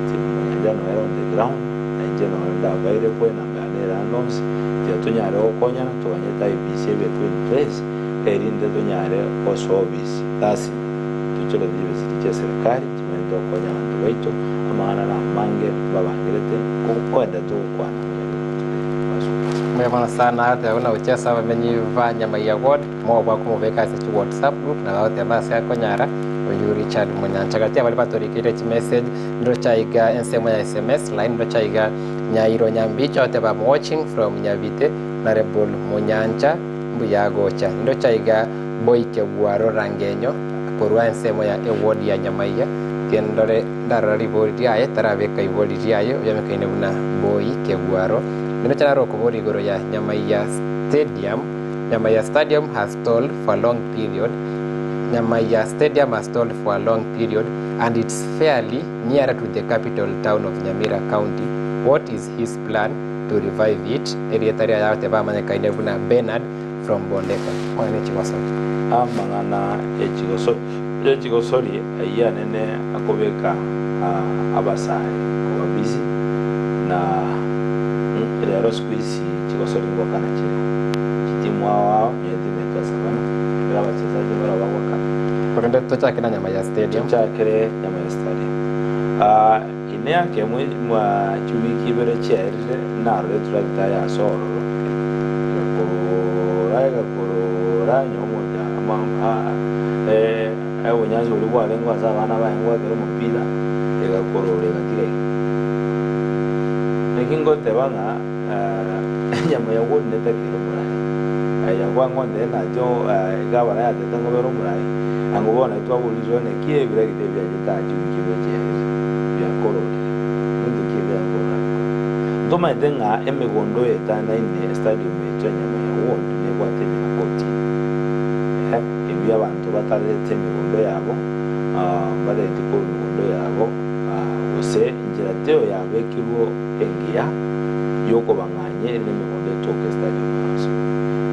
Timonyanja noyo ere on the ground na inche noyo nde available enamba yane ere ande onsi tiga tonyare gokonyana toganyete IEBC ebekwe in place erinde tonyare gosoa ofisi rasmi. Chirende chibesa echi chia eserekari chimaete gokonya abanto baito, amang'ana namange babangerete, kogenderete gokwana ng'a tore abasubati. Mbuya mono sana agoteba buna gochia ase abamenyi ba Nyamaiya ward mobua komobeka ase chi WhatsApp group nabo agoteba ase akonyara oyio Richard Munyancha gati abaria batorikeire chimessage ndoche aiga ensemo ya sms line ndoche aiga Nyairo Nyambicho agoteba am watching from Nyabite Honourable Munyancha mbuya agocha ndoche aiga Boike bwaro Rangenyo korwa ensemo ya eward ya Nyamaiya kendore ndarora ribori riaye tarabeka ibori riaye oyamekaine buna Boike bwaro Ndoche naro okobora igoro ya Nyamaiya Stadium Nyamaiya Stadium has stalled for a long period Nyamaiya Stadium has stalled for a long period and it's fairly nearer to the capital town of Nyamira County what is his plan to revive it Erieta riaye agoteba amanyekaine buna Bernard from Bondeka. Oye ne chigosori. Amang'ana e chigosori ayio anene akobeka abasae koba busy na rero siku hizi chigosori ngwakana chire chitimu ao ao nonye etimu yaito ya Savana ekero abachezaji barabwo bagwakana. Korende tochake na Nyamaiya Stadium. Tochakere Nyamaiya Stadium. Ime ake mwa chiwiki ibere chiaerire narore etractor aye ase ororo, egakorora egakorora onye obonyansi boria bwarenge ase abana baye ngoakera omopira, egakorora egatiga iga. Naki ngoteba ng'a enyama ya Ward netakeire omoraai. Aye kwangontebia nachio egavana yatebete ngobere omoraai, Ango bono twaborirwe naki ebiragita ebi biachete aa chiwiki ibere chiaerire, biakororire. Ebinto ki ebiakorora bikoro? Ntomanyete ng'a emegondo eye etanaine estadium yaito ya Nyamira Ward nebwate ebina kotini. Eh, ebio abanto batarerete emegondo yabo, mbareti korwa emegondo yabo, gose nchera teiyo yabekirwe engiya yokobang'anyia erinde emegondo etoke estadium yonsi.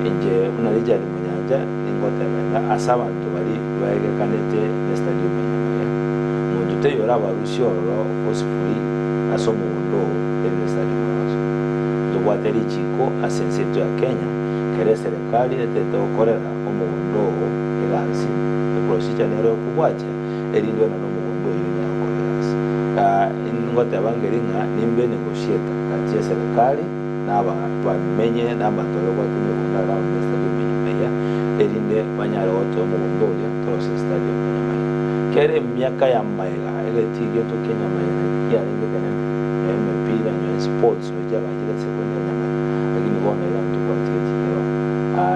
Inche buna Richard Munyancha Ningoteba ng'a ase abanto baria baegekanete nestadium ya Nyamaya, monto taiyo orabarusie ororo osifuri ase omogondo oo erinde estadium eroswe. Ntobwate richiko ase ense yaito ya Kenya, kera eserekari etete gokorera omogondo oo egasi, eprocedure nero ekobwatia erinde oenane omogondo oyio onyare gokora egasi. Ngoteba nkeri ng'a nimbe negotiator gati yeserekari. na abamenye na abanto baria babwate emegondo around estadium ya Nyamaiya, erinde banyare gotoa omogondo oria torose estadium ya Nyamaiya. Kera emiaka ya magega egetii giaito kia Nyamaiya naki kiarenge ekenene, nonya emepira, nonya sports, nonya chiagachire ase ekonde ya Nyamaiya, lakini bono iga ntobwati getii keroo.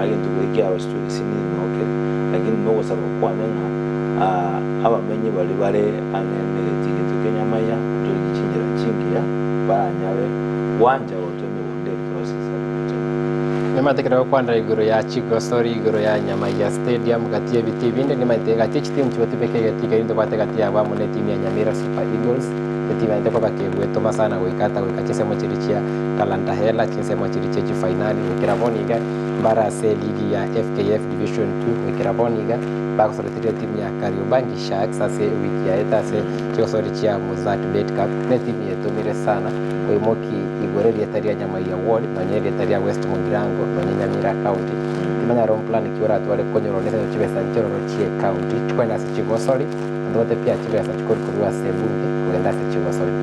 Egento keria kiarositwe egesinini noo kere, lakini nogosaba kwane ng'a abamenyi baria bare ang'e na egetii giaito kia Nyamaiya, ntorigie chinchera chingiya baranyare Gwancha gotwa emegondo ere torose esari gocha. Nimanyete ekero gokwanera igoro ya chigosori, igoro ya Nyamaiya Stadium, gati y'ebitii binde, nimanyete gati y'echitimu chigotubeka egetii keria ntobwate gati yabo amo netimu ya Nyamira Super Eagles, etimu yaye ntekoba kegwetoma sana goika ata goika chinsemo chiria chia Talanta Hela, chinsemo chiria chia chifainali, goikera bono iga mbare ase eligi ya FKF Division 2, goikera bono iga bagosoreteria etimu ya Kariobangi Sharks ase ewiki yaete ase chigosori chia Mozzart Bet Cup, netimu yetomire sana. Oimoki igoro erieta ria Nyamaiya Ward, nonya erieta ria West Mugirango, nonya Nyamira County. Timanya aro mplan ki oratware konyorwa nese chibesa nchiroro chie county chikoenda ase chigosori, naende ote pia chibesa chikori korwa ase ebunge kogenda ase chigosori.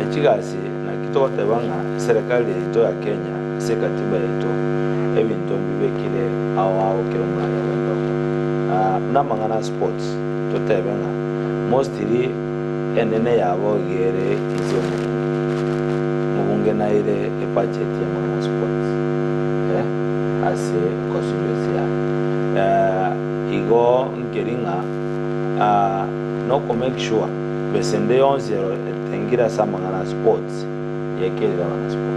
Echigasi naki togoteba ng'a eserekari yaito ya Kenya ase ekatiba yaito ebinto mbibekire ao ao kera omorari agende gokora. Buna amang'ana a sports totebe ng'a mostly Enene yabo iga ere inse y'omobunge. Omobunge naire ebudget y'amang'ana a sports eh, ase constituency yaye. Eh, igo nkeri ng'a ah, noko make sure besa ende yonsi ero etengire ase amang'ana a sports yekerire abana sport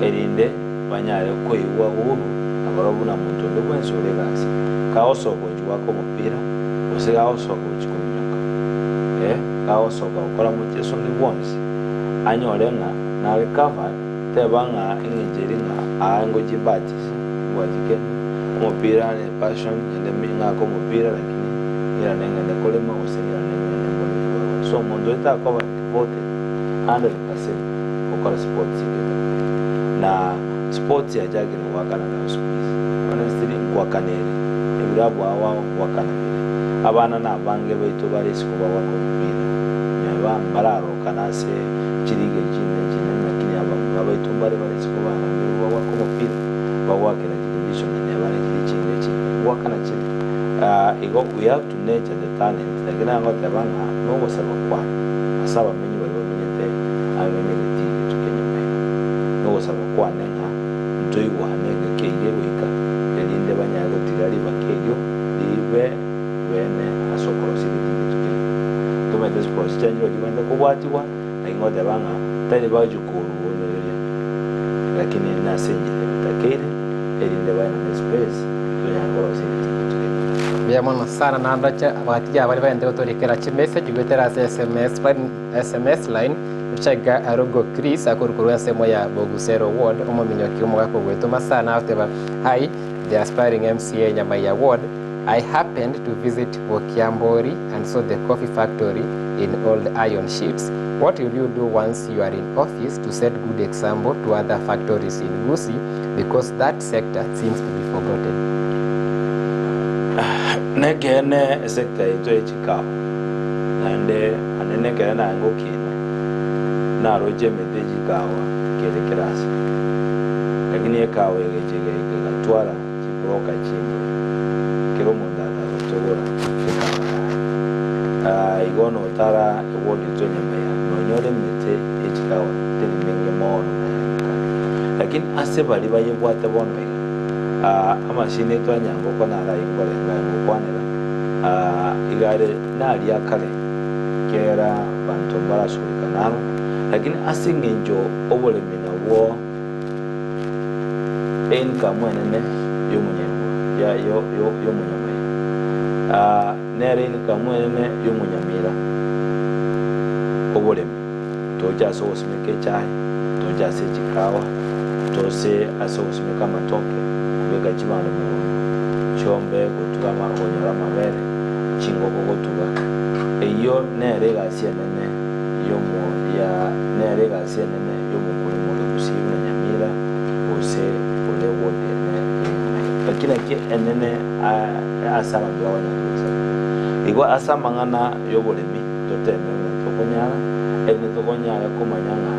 erinde banyare koigwa uhuru na barabwo buna monto onde bwensi ore egasi kagosoka gochia goaka omopira gose gagosoka gochia kominyoka, eh, gagosoka gokora mocheso onde bwonsi, anyore ng'a nare covered, teba ng'a eng'encho eri ng'a aa ngochie mbatise, mbwati kende, omopira ne passion, ng'ende ng'ake omopira lakini ng'irane ng'ende korema gose ng'irane ng'ende mbone ekibarua. So omonto oyo takoba devoted 100% gokora sports ere etakeire. Na sports yachakire goakana naro siku hizi, honestly ngoakana ere, ebirabu ao ao ngoakana bire. Abana nabange baito bare isiko bagoaka omopira, neba mbararokana ase chiliigi echi chinene chinene, lakini abamura baito mbare bare isiko baranderwe bagoaka omopira, bagoakera chidivision neba ne chiria chinde chinde ngoakana chire. Igo we have to nurture the talent, lakini nabo ngoteba ng'a nogosaba kwane ase abamenyi baria bamenyete ang'e negetii egetwe kia Nyamira, nogosaba kwane ng'a ntoigwane engaki eyio egoika, erinde banyare gotiga ribaka erio ribe bene ase okorosia egetii egetwe keria. Tomanyete chiprocedure nchirobwo chibwenerete kobwatigwa, lakini ngoteba ng'a tari bagochia koruonereria, lakini nase enchera ebitakeire, erinde baenane espace tonyare korosia egetii egetwe keria. Mbuya mono sana naende abatiga baria bagente gotorikera chimessage goetera ase sms sms line Chaiga Arugo Chris akorwa korwa ensemo ya Bogusero Ward omominyoki omogaka ogwetoma sana agoteba Hi the aspiring MCA Nyamaiya Ward I happened to visit Bokiambori and saw the coffee factory in old iron sheets what will you do once you are in office to set good example to other factories in Gusii because that sector seems to be forgotten. Nekeene esector yaito ye chikawa naende ande nekere naye ngokina naroche emete ye chikawa kere kerase lakini ekawa egecha egaika egatwara chibroka chimbe kera omonto agataka gotogora ekawa yaye. Igo notara eward yaito enyama ya nonyore emete ye chikawa teri menge mono naende kare lakini ase baria bayebwate bono iga Amachine twanyangokwa naro ayio nkorenga aye ngokwanera, iga are naria kare kera banto mbarasugurika naro, lakini ase engencho oboremi nabwo eincome enene y'omonyarua ya yo yo y'omonyamaiga, nere income enene y'omonyamira oboremi. Toche ase ogosimeka echae, toche ase chikawa, tose ase ogosimeka amatoke, kobeka chibando mogondo, chiombe gotuga ama konyora amabere, chingoko gotuga. Eyio nere egasi enene yomo ya nere egasi enene y'omokulima ore Gusii buna Nyamira gose ore ward ene ya Nyamira. Lakini naki enene ase abanto bakonyara gochaka. Igo ase amang'ana y'oboremi. Toteme buna tokonyara, erinde tokonyare komanya ng'a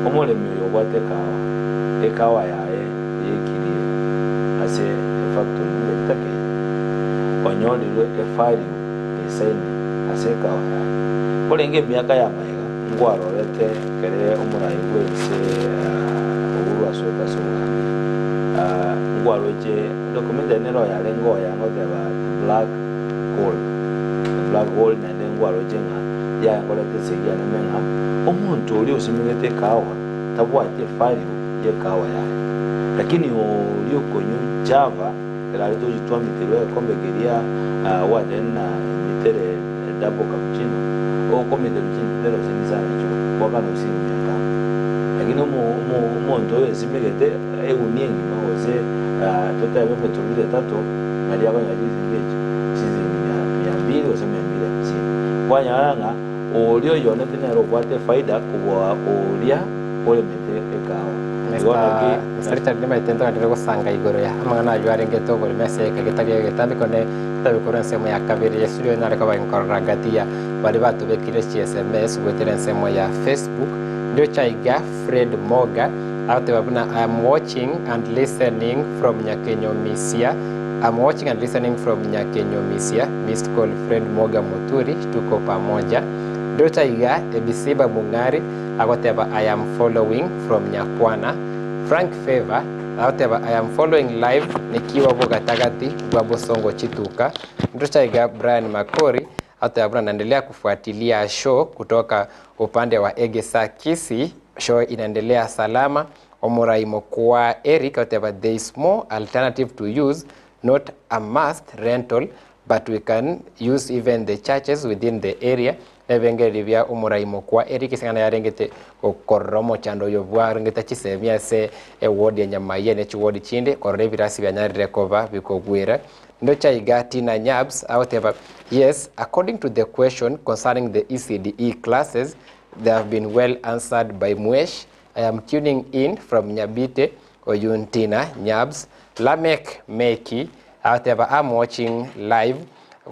omoremi oyo obwate ekahawa, ekahawa yaye eyekirie ase efactory buna etakeire, onyorirwe evalue esaine ase ekahawa yaye. Korenge emiaka ya magega nkwarorete ekere omorai bw'ense Uhuru asoete ase obogambi, nkwaroche documentary nero yarenge oya ngoteba the black gold, the black gold naende nkwaroche ng'a yaenkorete esegi enene ng'a omonto oria osimegete ekahawa tabwati evalue y'ekahawa yaye. Lakini oria okonywa java ekero arete ochitwamiterwa egekombe keria gwatebire ng'a mitere double cappuccino, okomiterwa chintere gose chinsa nachio goakana gose chiringi mia tano. Lakini omo omo omonto oyo osimegete egunia engima gose totebe emetoriro etato naria akonyora chisiringi echi chisiringi mia mia mbili gose mia mbili hamsini. Kwanyora ng'a oria oyonete nere obwate efaida kobua oria oremete ekahawa. Igo naki Mister Richard nimanyete ntogenderere gosanga igoro ya amang'ana ayio arengete oborimo ase egeka getari egetambe kone totabe korwa ensemo ya kabere ya studio nare koba nkorora gati ya baria batobekire chi sms goetera ensemo ya Facebook Ndoche aiga Fred Moga agoteba buna I am watching and listening from Nyakenyomisia I'm watching and listening from Nyakenyomisia missed call Fred Moga Muturi tuko pamoja Ndoche aiga Ebisiba Mung'ari agoteba I am following from Nyakwana Frank Favor agoteba I am following live nikiwa bogatagati bwa Bosongo Chituka Ndoche aiga Brian Makori agoteba buna naendelea kufuatilia show kutoka Upande wa Egesa Kisii, show inaendelea salama, Omorai Mokua Eric agoteba there is more alternative to use, not a must rental but we can use even the churches within the area, Nebirengererio bia Omorai Mokua Eric ase eng'ana yarengete gokorora omochando oyo bwarengete chisemi ase eward ya Nyamaiya ne chiward chinde korora ebirasi bianyarire koba bikogwera Ndoche aiga Tina Nyabs agoteba, Yes, according to the question concerning the ECDE classes, they have been well answered by Mwesh. I am tuning in from Nyabite, Oyun Tina Nyabs. Lameck Meki agoteba, I'm watching live.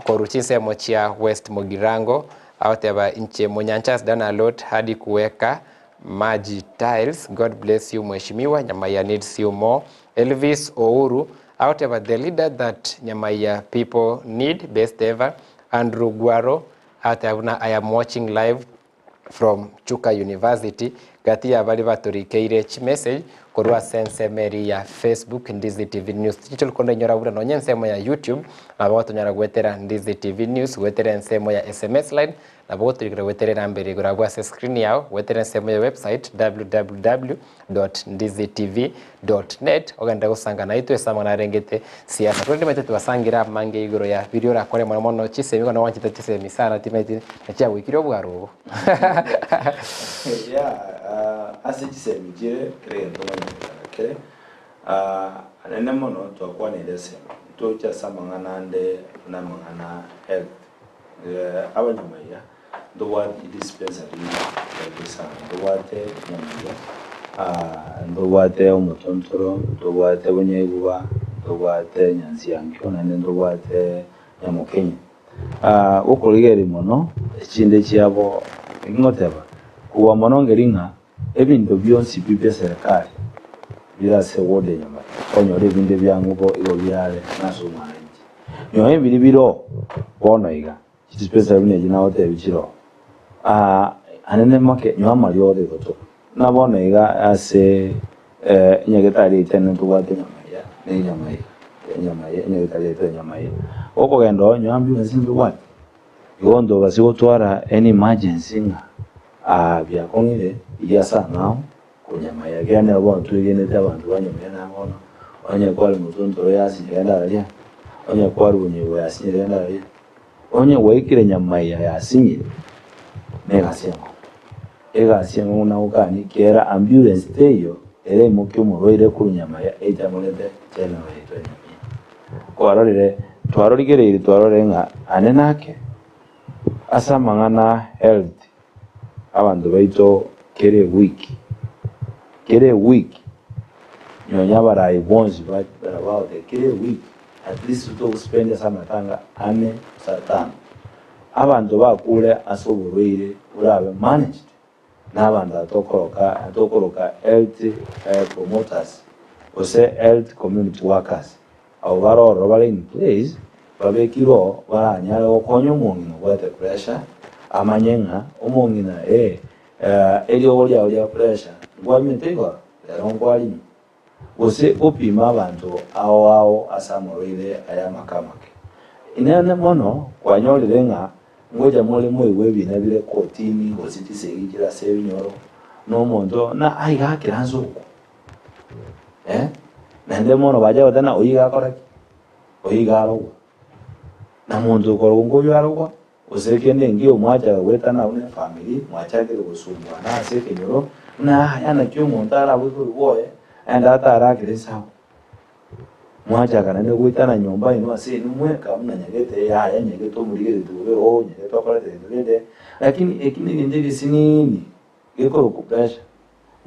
Korwa chinsemo chia West Mugirango, agoteba inche Monyancha has done a lot hadi kuweka maji tiles, God bless you mheshimiwa, Nyamaiya needs you more. Elvis Ouru agoteba the leader that Nyamaiya people need, best ever. Andrew Gwaro agoteba buna I am watching live from Chuka University, gati ya baria batorikeire chimessage korwa ase ensemo eria ya Facebook Ndizi TV News. Tichori kondainyora buna nonye ensemo ya YouTube nabo gotonyara goetera Ndizi TV News goetera ensemo ya SMS line nabo gotorikera goetera enamba ere igoro abwo ase screen yao goetera ensemo ya website www.ndizitv.net ogende gosanga naitwe ase amang'ana arengete siasa. Korende nimanyete twasangire amange igoro ya biria orakore mono mono chisemi bono gwanchete chisemi sana timanyeti nachiagoikire obwaro obo. Yeah, ah, ase chisemi chire kera egento omanyete kere ah, anene mono twakwanire esemi ntoche ase amang'ana ande buna amang'ana health eh, abanyamaiya ntobwate dispensary yaito sana ntobwate nyamaiya ah, ntobwate omotontoro ntobwate bonyaiguba ntobwate nyansiankio naende ntobwate nyamokenya Ah, okorigereria mono echinde chiabo ngoteba kobua mono ngeri ng'a ebinto bionsi pi bia serikali bire ase ward ya Nyamaiya okonyora ebinde biang'ubo igo birare nase omwananchi nyowe ebiri biro bono iga chidispensary buna echi nagotebi chiro ah, anene make nyowe amariogo igotoka buna bono iga ase eh, enyagetari yaito ene tobwate Nyamaiya na enyamaiya enyamaiya enyagetari yaito ya Nyamaiya okogenda oo nyowe ambulance ntobwate igo ntobasi gotwara any emergency ng'a ah, biakong'ire iria ase ang'ao konyamaiya ekiagera nero bono twegenete abanto ba Nyamaiya na bono onye kware motontoro yasinyire genda aria onye kware bonyegwa yasinyire genda aria onye gwaikire Nyamaiya yasinyire na egasi enkong'u egasi enkong'u nagokani kera ambulance teiyo ere imokia omorwaire korwa Nyamaiya eitamorete general yaito ya Nyamaiya kwarorire twarorigereiri twarorire ng'a ane nake ase amang'ana health abanto baito kera ewiki kera ewiki nonye abarai bonsi bagote kera ewiki at least togospend ase amatanga ane gose atano abanto bakure ase oborwaire borabe managed na abanto atokoroka atokoroka health eh, promoters gose health community workers abo baroro bare in place babekirwe oo baranyare gokonya omong'ina obwate pressure amanye ng'a omong'ina eh, eh, eriogo riao ria pressure nkwanyete igoro rero nkwarinywa gose gopima abanto ao ao ase amarwaire aya amake amake inene mono kwanyorire ng'a ngocha more moigwe ebina bire kotini gose chisegi chire ase ebinyoro na omonto na aiga akera nse okwo eh, naende mono bacha goteba oyio iga akora ki oyio iga arogwa na monto okorogwa nkoyio arogwa gose kende engiya omwachaka goetana abwo na efamiri mwachakire gosumbuana ase ekenyoro buna aya naki omonto arabwe korwa bwoye aende atarakire esabu mwachaka naende goetana nyomba inwe ase inwe mweka buna nyagete yaya nyagete omorigereti bobe oo nyagete okorete gento gete lakini eki na egento egesinini gekorokwa pressure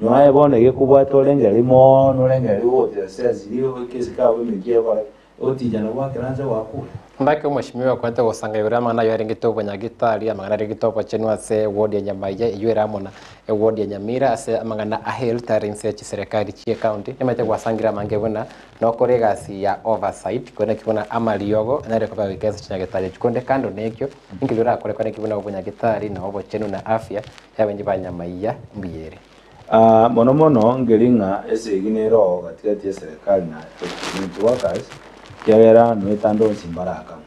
nyoaye bono egekobwata orengereria mono orengereria ogotira sense riria ekesike abwo emekia egokora ki ogotinchana gwakera nse gwakure. Mbake omweshimiwa okwete gosanga igoro y'amang'ana ayio arengete obonyagitari, amang'ana arengete obochenu ase eward ya Nyamaiya eyio ere amo na eward ya Nyamira ase amang'ana a health are inse ya chiserekari chie county nimanyete gwasangire amange buna nokore egasi ya oversight korende naki buna amariogo anyare koba goika ase chinyagitari echi korende kando na ekio ninki orakore korende naki buna obonyagitari na obochenu na afya y'abainchi ba Nyamaiya mbuya ere. Ah, mono mono nkeri ng'a esegi nere oo gatigati ya eserekari na community workers kiagera noetande onsi mbarakama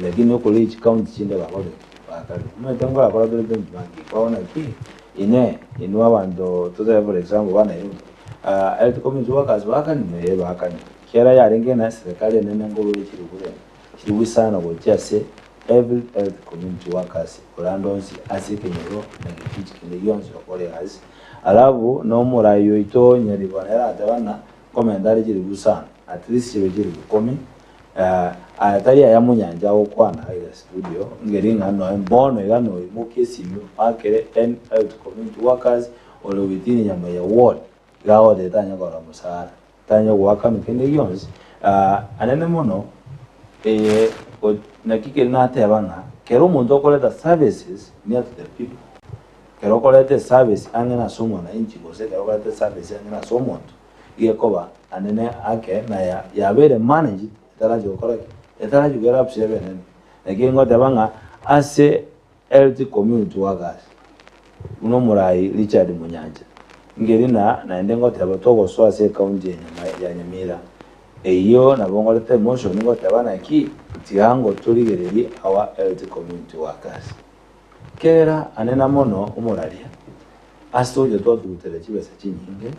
lakini okori chicounty chinde bakorire bakarire omanyete nkorakora tore benchmarking kwaona ki ine inwe abanto totabe for example ba Nairobi ah, health community workers bakanire eh bakanire kiagera yarenge ng'a eserekari enene nkorwa chiri kure chiri sana gochia ase every health community workers orande onsi ase ekenyoro na gechiji kende gionsi okore egasi alafu na omorai oito Nyaribo nere ateba ng'a comment are chiribu sana at least chibe chiribu ikomi uh, aya tari aya monyancha agokwana iga studio ngeri ng'a noe bono iga noimokia esimi oakere any health community workers ore within Nyamaiya ward iga agoteba tanya korora mosara tanya goakana kende gionsi uh, anene mono eye. Naki keri nateba ng'a kera omonto okoreta services near to the people, kero okoreta eservice ang'e nase omwananchi gose ekero okoreta eservice ang'e nase omonto, igekoba anene ake na yabeire managed etarachi gokora ki? Etarachi koerapse ebe enene. Naki ngoteba ng'a ase Health Community Workers, buna omorai Richard Munyancha, nkeri na naende ngoteba togosoa ase ecounty ya Nyamai ya Nyamira, eyio nabo ngorete emotion ngoteba naki tiga ngotorigererie our Health Community Workers. Kera anena mono omoraria, ase togocha twatugutera chibesa chinyinge,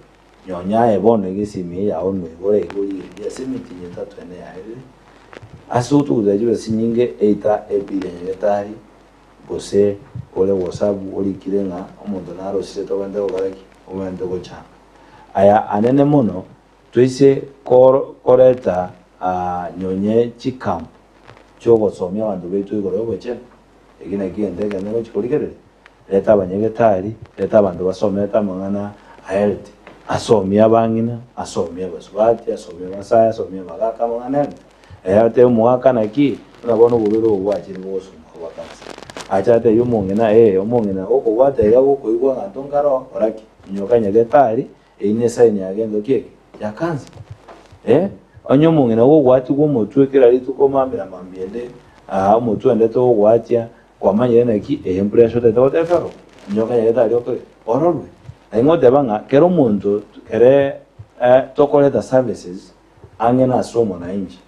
nonye aye bono egesimi eye yao noigore iga origererie ase emetienyi etato ene yaerire, Ase gotugutera chibesa chinyinge eita ebill ya nyagetari, gose ore WhatsApp orikire ng'a omonto narosire tobwenerete gokora ki? Obwenerete gochanga. Aya anene mono toise koreta nyonye chicamp chiogosomia abanto baito igoro yobochenu, eki nakio egento ekenene gochia korigereria. Reta abanyagetari, reta abanto basomete amang'ana a health, asomie abang'ina, asomie abasubati, asomie abasae, asomie abagaka amang'ana a health. Ere atebe omogaka naki, buna bono oborwaire obo bwachire bogosumboka bwa cancer. Ache atebie omong'ina, ee, omong'ina gokobwata iga gokoigwa aganto nkaro, kora ki? Minyoka nyagetari, Eyio nesaini ya gento ki eke? Ya kansa. Eh, onye omong'ina gogwatigwa omotwe kera rituko mambia na mambia ende, aa omotwe onde togogwatia, kwamanyire naki eye pressure otagete goteba ero, onye nyagetari okore ororwe. Naki ngoteba ng'a kera omonto kere tokoreta services ang'e nase omwananchi,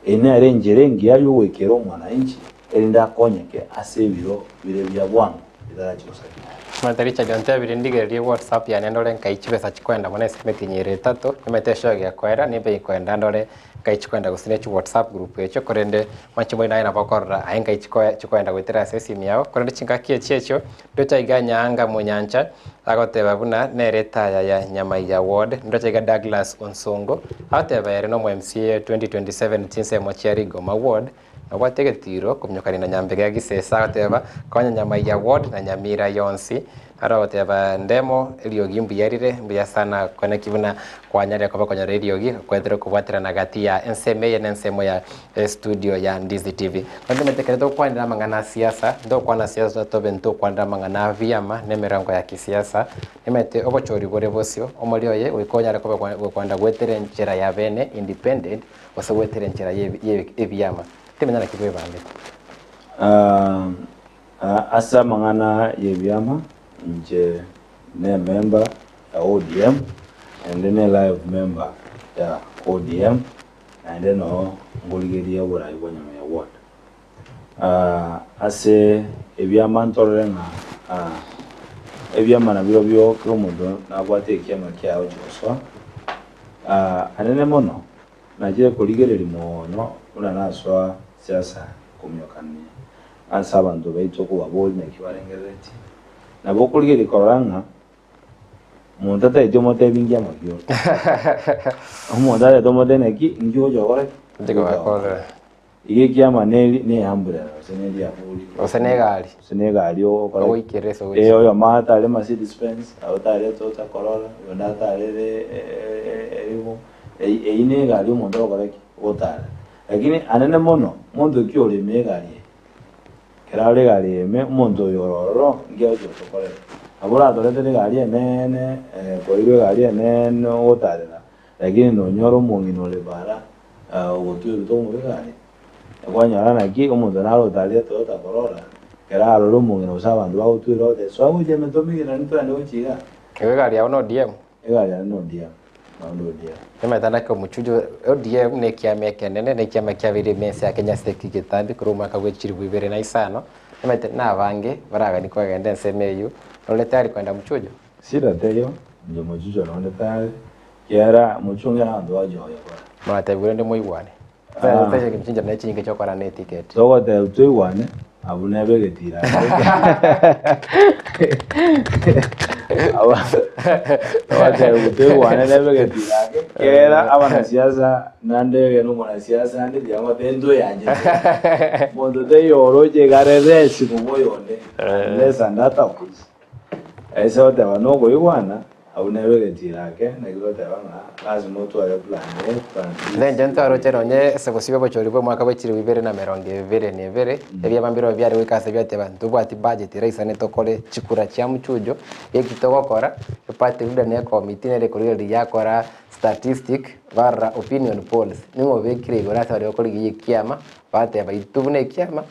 eye nere enchera engiya yogoikera omwananchi erinde akonyeke ase ebiro bire bia bwango bitarachi gosareka. Omanyete Richard ontebirie ndigererie whatsapp yane ndore nkai chibesa chikoenda mono ase emetienyi ere etato, nimanyete eshoyo gekoera nimbe ikoenda ndore nkai chikoenda gose ne chiwhatsapp group echio korende mwanche moi naye nabo okorora aye nkai chikoenda goetera ase esimi yao korende chingaki echi echio ndoche aiga Nyaanga Monyancha agoteba buna nere etaya ya Nyamaiya ward, ndoche aiga Douglas Onsongo agoteba ere nomo MCA 2027 chinsemo chia Rigoma ward, Nobwate egetiro kominyokania na Nyambega Gisesa agoteba konya Nyamaiya ward na Nyamira yonsi. Naro agoteba Ndemo eriogi mbuya rire mbuya sana kweneki buna kwanyarire koba okonyora eriogi okwetera okobwaterana gati ya ensemo eye na ensemo ya estudio ya Ndizi TV. Naende omanyete ekero togokwanera amang'ana a siasa, ntogokwana siasa tobe ntokwanera amang'ana a biama na emerengo ya kisiasa, nimanyete obochori bore bosio, omori oye goika onyare koba gokwenda goetera enchera ya bene independent gose goetera enchera y'ebiama, timanya naki bwebangete. Ase amang'ana y'ebiama, inche nemember ya ODM, naende ne live member ya ODM, naende noo ngorigereria oborai bwa Nyamira ward. Ase ebiama ntorore ng'a ebiama nabirobio kera omonto nabwate ekiama kiaye ochi gosoa. Anene mono, nachire korigereria mono buna nasoa siasa kominyokania ase abanto baito kobaboria naki barengereretie. Nabo okorigereria korora ng'a omonto atagete omotebi nki amakio ore. Omonto atagete omotebi naki nki ogocha gokora ki? Oche kobakorera. Iga ekiama neri ne umbrella gose ne riaburi. Gose ne egari. Gose ne egari ogokora ki? Ogoikera ase ogochia. Eh, oyomo atare Mercedes Benz, abwo tare Toyota Corolla, oyonde atarere eribu, eyio ne egari omonto ogokora ki? Ogotara. Lakini anene mono, monto ki ore ime egari eye? Ekero are egari eye ime, omonto oyo ore ororo, nki agochia gotokorera? Nabo oratoretere egari eneene, koirwa egari eneene ogotarera, lakini nonyore omong'ina ore bara Ogotwerwa tokomobe are, kwanyora naki omonto nare otarire Toyota Corolla, ekero arore omong'ina gose abanto bagotwera ogoteba soa gochia ime tomigirani togende gochia igaa. Igo egari yao na ODM? Egari yane na ODM, naende ODM. Nimanyete naki omochujo ODM na ekiama ekenene, na ekiama kiabeire ime ense ya Kenya ase ekegika egetambe korwa omwaka bwe chilifu ibere na isano, nimanyete nabange baraganie kogenda ensemo eyio, nore tayari kogenda mchujo? Shida teiyo, inche mochucho nonde tayari, Kiagera mochunge nabanto bagochia koyekora. Moratebigwe rende moigwane. Chinchera ne chinyinge chiokora ne etiketi. Togoteba toigwane, abwo nebe egetira Togoteba toigwane nebe egetira ake, kiagera abanasiasa naende egene omonasiasa ande riria ngotebi ntoyanchete. Monto taiyo oroche iga are less kobua oyonde, unless and otherwise. Ase goteba nokoigwana. Abwo nebe egetiro ake, naki goteba ng'a lasima otware plan A, plan B, Ase inche C, D. ntwaroche nonye ase bosio bw'obochori bw'omwaka bwe chilifu ibere na emerongo ebere na ebere, ebiama mbirobio biare goika ase biateba ntobwati budget eraisane tokore chikura chia mchujo, eki togokora, eparty leader na ecommittee nere ekorigereria yakora statistic, barora opinion polls, ning'o obekire igoro ase baria bakorigia ekiama, bateba intwe buna ekiama,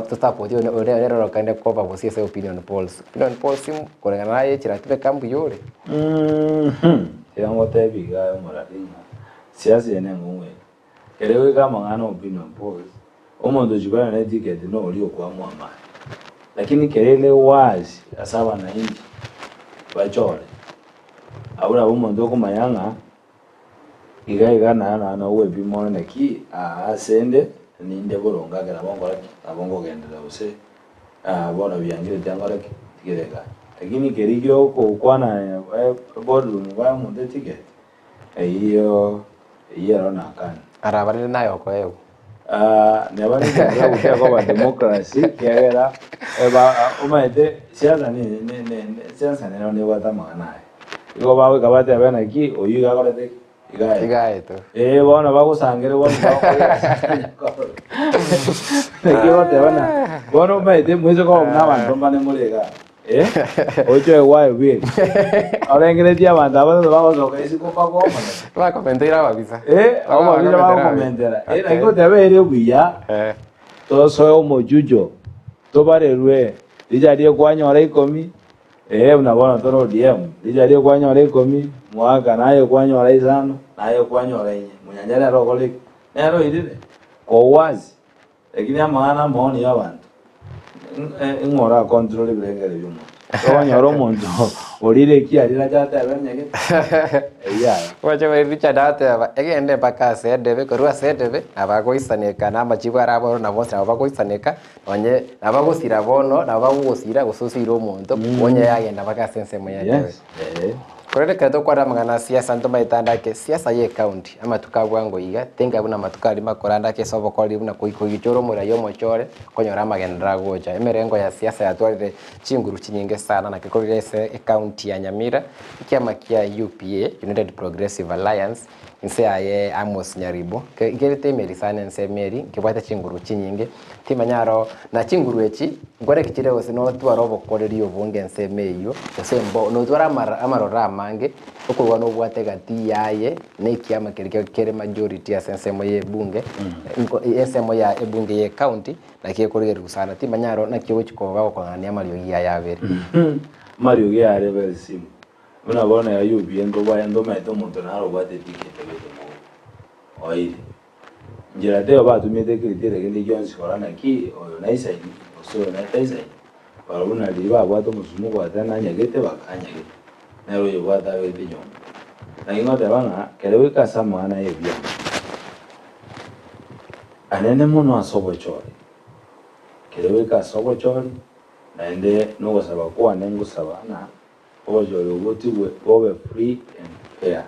tosapoti oria nere orokende koba bosio ase opinion polls. Opinion polls koreng'ana naye chiratubeka mbuya ore. Tiga ngotebie iga aye omorari ng'a siasa eye nengong'u ere. Ekero egoika amang'ana opinion polls, omonto ochia korana eticket noria okoamua amani. Lakini kere ere wazi ase abananchi bachore, abwo nabo omonto okomanya ng'a iga iga na na nogwepima ore naki aa ase inde ninde boronge ake nabo nkora ki? Nabo nkogenderera gose bono biangirete nkore ki? Ntigere egari. Lakini keria gia okokwana boardroom bae omonto eticket, eyio eyio ero nakani. Araba rende naye okoegwa. Neba nekenyoro gochia koba democracy ekiagera eba omanyete siasa ne ne ne siasa nero nebwate amang'ana aye. Igo bagoika batebe naki oyio iga akorete ki? Iga aetwe. Iga aetwe. Eh bono bagosangere bono bagokora naki ogoteba na bono omanyete moise koba buna abanto mbane more igaa eh, oche oegwe bweka orengeretie abanto aba tata bagosoka isiko mbakomanya. Bakomenteire ababisa. Eh, ababisa bagokomentera. Eh, naki goteba ere buya Eh. tosoe omochucho tobarerwe richa rie kwanyora ikomi eh, buna bono tore ODM richa rie kwanyora ikomi mwaka naye kwanyora isano naye kwanyora inye monyancha nere okore ki? Nere oirire kwa uwazi lakini amang'ana amaoni ya abanto ng'o ora control ebirengererio bia omonto okonyora omonto orire eki arire ache atebe onye gete eyio yaya. Oche bari Richard agateba, Egende mpaka ase edebe, korwa ase edebe nabagoisaneka na amachibu are aboro na bonsi nabo bagoisaneka, nonye nabagosira bono, nabo bagogosira gose osire omonto, onye yagenda mpaka ase ensemo ya edebe. Yes, eh. Korende ekero tokwarora amang'ana a siasa ntomaete ande ake siasa ye ecounty amatuko a bwango iga, tenga buna amatuko aria makoro ande ake ase obokoreri buna koichora omorai omochore, okonyora amagenderero agocha. Emerengo ya siasa yatwarire chinguru chinyinge sana naki korire ase ecounty ya Nyamira, ekiama kia UPA, United Progressive Alliance, inse yaye Amos Nyaribo, nkerete emeri sana ensemo eria, nkebwate chinguru chinyinge, timanya aro na chinguru echi, nkore ki chire gose notware obokoreri obonge ensemo eyio, gose mbo notware amara amaroro amange, okorwa nobwate egati yaye na ekiama keria kere majority ase ensemo ya ebunge, nko ensemo ya ebunge ya ecounty, naki ekorigererwa sana, timanya aro naki ogochi koba gokong'ania amariogi aya abere. Amariogi aya are very simple, buna bono ya UPA ntobwaye ntomaete omonto naro obwate eticket obete mogondo, oire. Inchera teiyo batumiete criteria kende gionsi korora naki oyo naisaini gose oyo taisaini, barobwo buna riria babwate omosumo gwateba nanyagete bakanyagete, nere oyobwate abete nyomba. Naki ngoteba ng'a kere goika ase amang'ana y'ebiama, anene mono ase obochori, kere goika ase obochori, naende nogosaba kwane ngosaba ng'a obochori obwo botigwe bobe free and fair.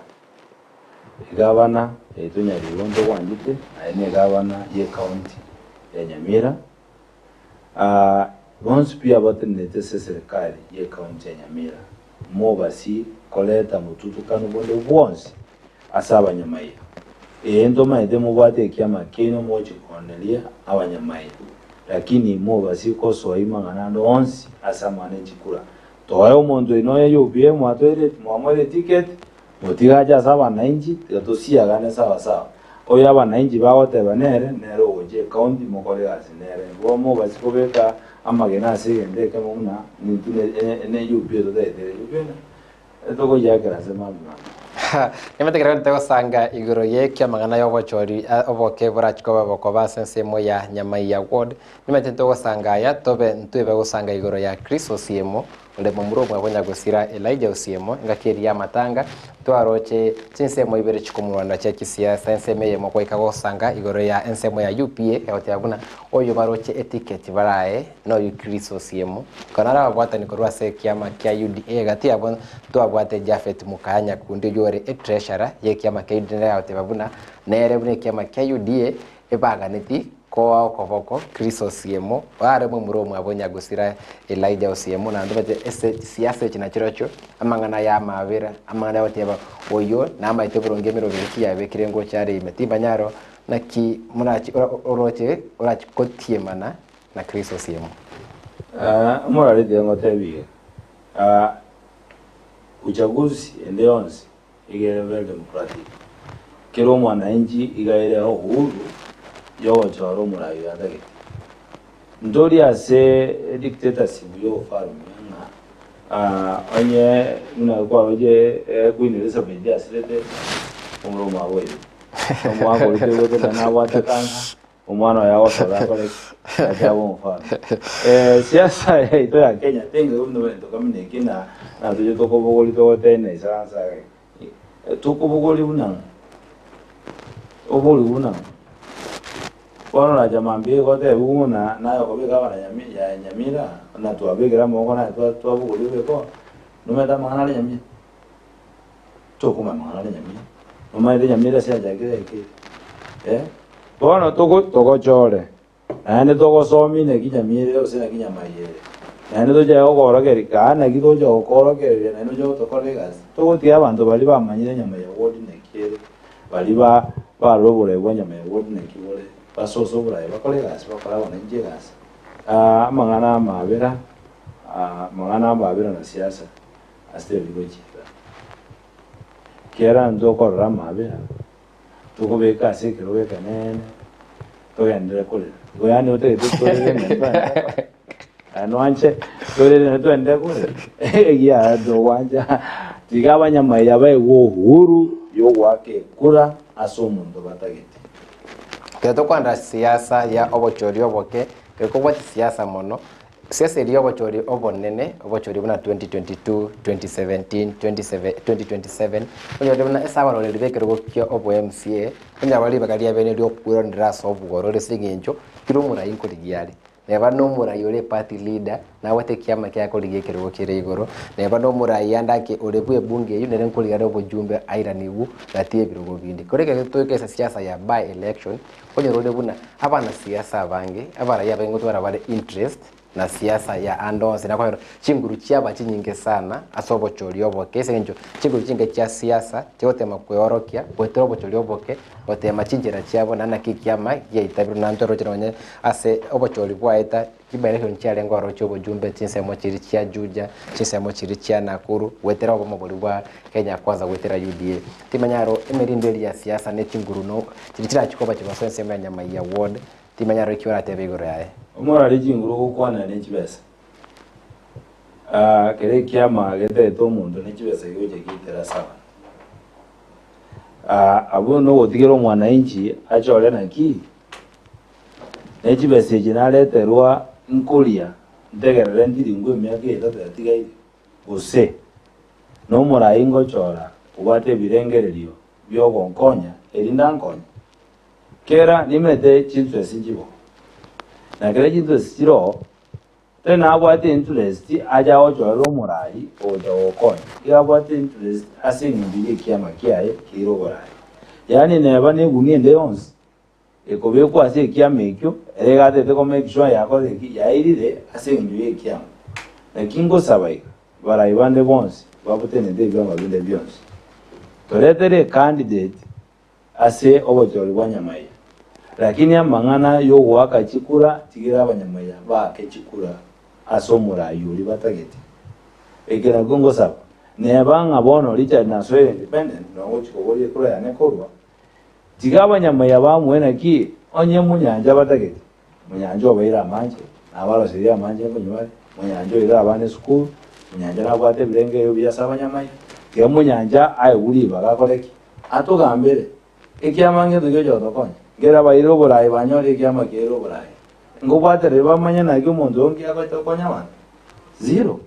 Egavana yaito Nyaribo ntogwanchete aye ne egavana ye county ya Nyamira bonsi pi abatenenete ase eserekari ye county ya Nyamira mobasi koreta motutukano bonde bwonsi ase abanyamaiya. Ee ntomaete mobwate ekiama kiaino moche kooneria abanyamaiya lakini mobasi kosoa imang'ana ande onsi ase amang'ana e chikura. Toe omonto oino oye UPA mwatoire mwamoire eticket Motige ache ase abanainchi, tiga tosiagane sawa sawa. Oyo abanainchi bagoteba nere, nere ogochia ecounty mokore egasi nere. Igo mobasi kobeka amagena ase egento ekemo buna nintwe ne ne UPA totaete ere UPA na togoyiakera ase maambia maambia. Nimanyete ekero togosanga igoro y'ekio amang'ana y'obochori oboke borachi koba bokoba ase ensemo ya Nyamaiya ward, nimanyete ntogosanga aya tobe ntwebe gosanga igoro ya Chris Osiemo, Ore momura omwabo nyagosira Elijah Osiemo, engaki eria y'amatanga, twaroche chinsemo ibere chikomorwana chia chisiasa, ensemo eyemo goika gosanga igoro ya ensemo ya UPA egoteba buna oyo baroche eticket barae noyo Chris Osiemo. Korende ababwatani korwa ase ekiama kia UDA egati yabo ntwabwate Japhet Mukaya Nyakundi oyio ore etreasurer y'ekiama kia UDA nere agoteba buna nere buna ekiama kia UDA ebaganeti. Koa okoboko Chris Osiemo, are momura omwabo nyagusira Elijah Osiemo, naende bache ase chisiasa echi nachirochio, amang'ana ya amabera, amang'ana ya goteba oyo namaete boronge emeroberi ki yabekire ngocha are ime. Timanya aro naki morachi ora oroche orachi gotiemana na Chris Osiemo. Omorari tiga ngotebi iga, uchaguzi ende yonsi Iga ere very democratic. Kera omwananchi iga ere uhuru yogochora omorai oyo atagete. Ntori ase dictatorship ya obofalume ng'a onye buna kwaroche Queen Elizabeth asirete omoro omwabo oyo. Omwaka oria toigwete naende nabwate cancer, omwana oye agosoa akore ki? Ache abe omofalme. Siasa yaito ya Kenya tenge buna ebinto kama eki na natoche tokobogoria togotena isaransa iga. Tokobogoria buna ng'o? Obogoria buna ng'o? Bono oracha mambia iga otebiwe buna naye okobeka abana Nyami- ya Nyamira, na twabekire amaboko naye twa- twabogoria obeke oo, nomanyete amang'ana are Nyamira? Tokomanya amang'ana are Nyamira. Nomanyete Nyamira ase yachakire yaikeire? Eh? Bono togo togochore, naende togosomie naki Nyamira ere gose naki Nyamai ere. Naende tochake gokorokereria kaa naki togocha gokorokereria naende oche gotokorera egasi. Togotiga abanto baria bamanyire Nyamai ya ward naki ere, baria ba barora oborai bwa Nyamai ya ward naki bore, basose oborai bakore egasi bakore abananchi egasi. Amang'ana amabera, amang'ana amabera na siasa ase ebigochika. Kera ntokorora amabera, tokobeka ase ekerogo ekenene, togenderere korera. Igo yaani otagete torere ng'a ntwaendere korera? Aye nwanche torere naende twaendere korera? Ekiagera togwancha tiga abanyamaiya baegwe uhuru yogoaka ekura ase omonto batagete. Ekero tokwanera siasa ya obochori oboke, ekero kobwati siasa mono, Siasa eria y'obochori obonene, obochori buna 2022, 2017, 2027, onyore buna ase abaroreri b'ekerogo kia obo MCA, onyare bare ribaga ria bene ri'okweronera ase obwororo ase eng'encho kera omorai nkorigia are. Neba na omorai ore eparty leader, nabwate ekiama kiaye akorigia ekerogo kere igoro, neba na omorai ande ake ore bwa ebunge eyio nere nkorigia are obojumbe airanigwe gati y'ebirogo binde. Kore ekero toika ase siasa ya by election, Onyore ore buna abanasiasa abange, abarai abange ngotwara bare interest na siasa ya ande onsi nakonyora chinguru chiaba chinyinge sana ase obochori oboke ase eng'encho chinguru chinke chia siasa chigotema kweorokia goetera obochori oboke gotema chinchera chiabo naende naki ekiama giaitabirwe naende toroche nonye ase obochori bwaeta chibaerection chiarenge ororo chia obojumbe chinsemo chiria chia Juja, chinsemo chiria chia Nakuru goetera obomo boria bwa Kenya Kwanza goetera UDA. Timanya aro emerindo eria ya siasa ne chinguru no chiria chirachie koba chigosoa ensemo ya Nyamaiya ward, timanya aro eki oratebe igoro yaye. Omorari chinguru ogokwanera ne chibesa. Ah, kere ekiama getaete omonto ne chibesa gegocha gietera ase abanto. Ah, abwo nogotigera omwananchi achore naki, ne chibesa echi nareterwa nkoria ntegerere ntiringwe emiaka etato yatigaire, gose nomorai ngochora obwate ebirengererio bi'ogonkonya, erinde ankonye. Kera nimete chintrest nchibo, na kera chintrest chiroo, tari nabwate interest ache agochorere omorai ogocha gogokonya, iga abwate interest ase eng'encho y'ekiama kiaye keire oborai. Yaani neba negunia ende yonsi ekobekwa ase ekiama ekio, ere iga atagete ko make sure yakorire ki? Yairire ase eng'encho y'ekiama. Naki ngosaba iga, barai bande bonsi babutenete ebiama binde bionsi, toretere ecandidate ase obochori bwa nyamaiya. Lakini amang'ana y'ogoaka chikura tigera abanyamaiya baake chikura ase omorai oria batagete. Eke nakio ngosaba, neba ng'a bono Richard nasoire independent, nogochia koboria ekura yane korwa, Tiga abanyamaya bamoe naki onye monyancha batagete, monyancha obaire amanche, na abaroserie amanche nkonywa bare, monyancha oirire abana esukuru, monyancha nabwate ebirengererio buya ase abanyamaya, tiga monyancha aegwe ribaga akore ki? Atogambere. Ekiama ngento giocha gotokonya. Nkere abaire oboraai banyore ekiama kiaire oboraai. Nkobwatereri bamanye naki omonto oyo nki agocha gokonya abanto? Zero.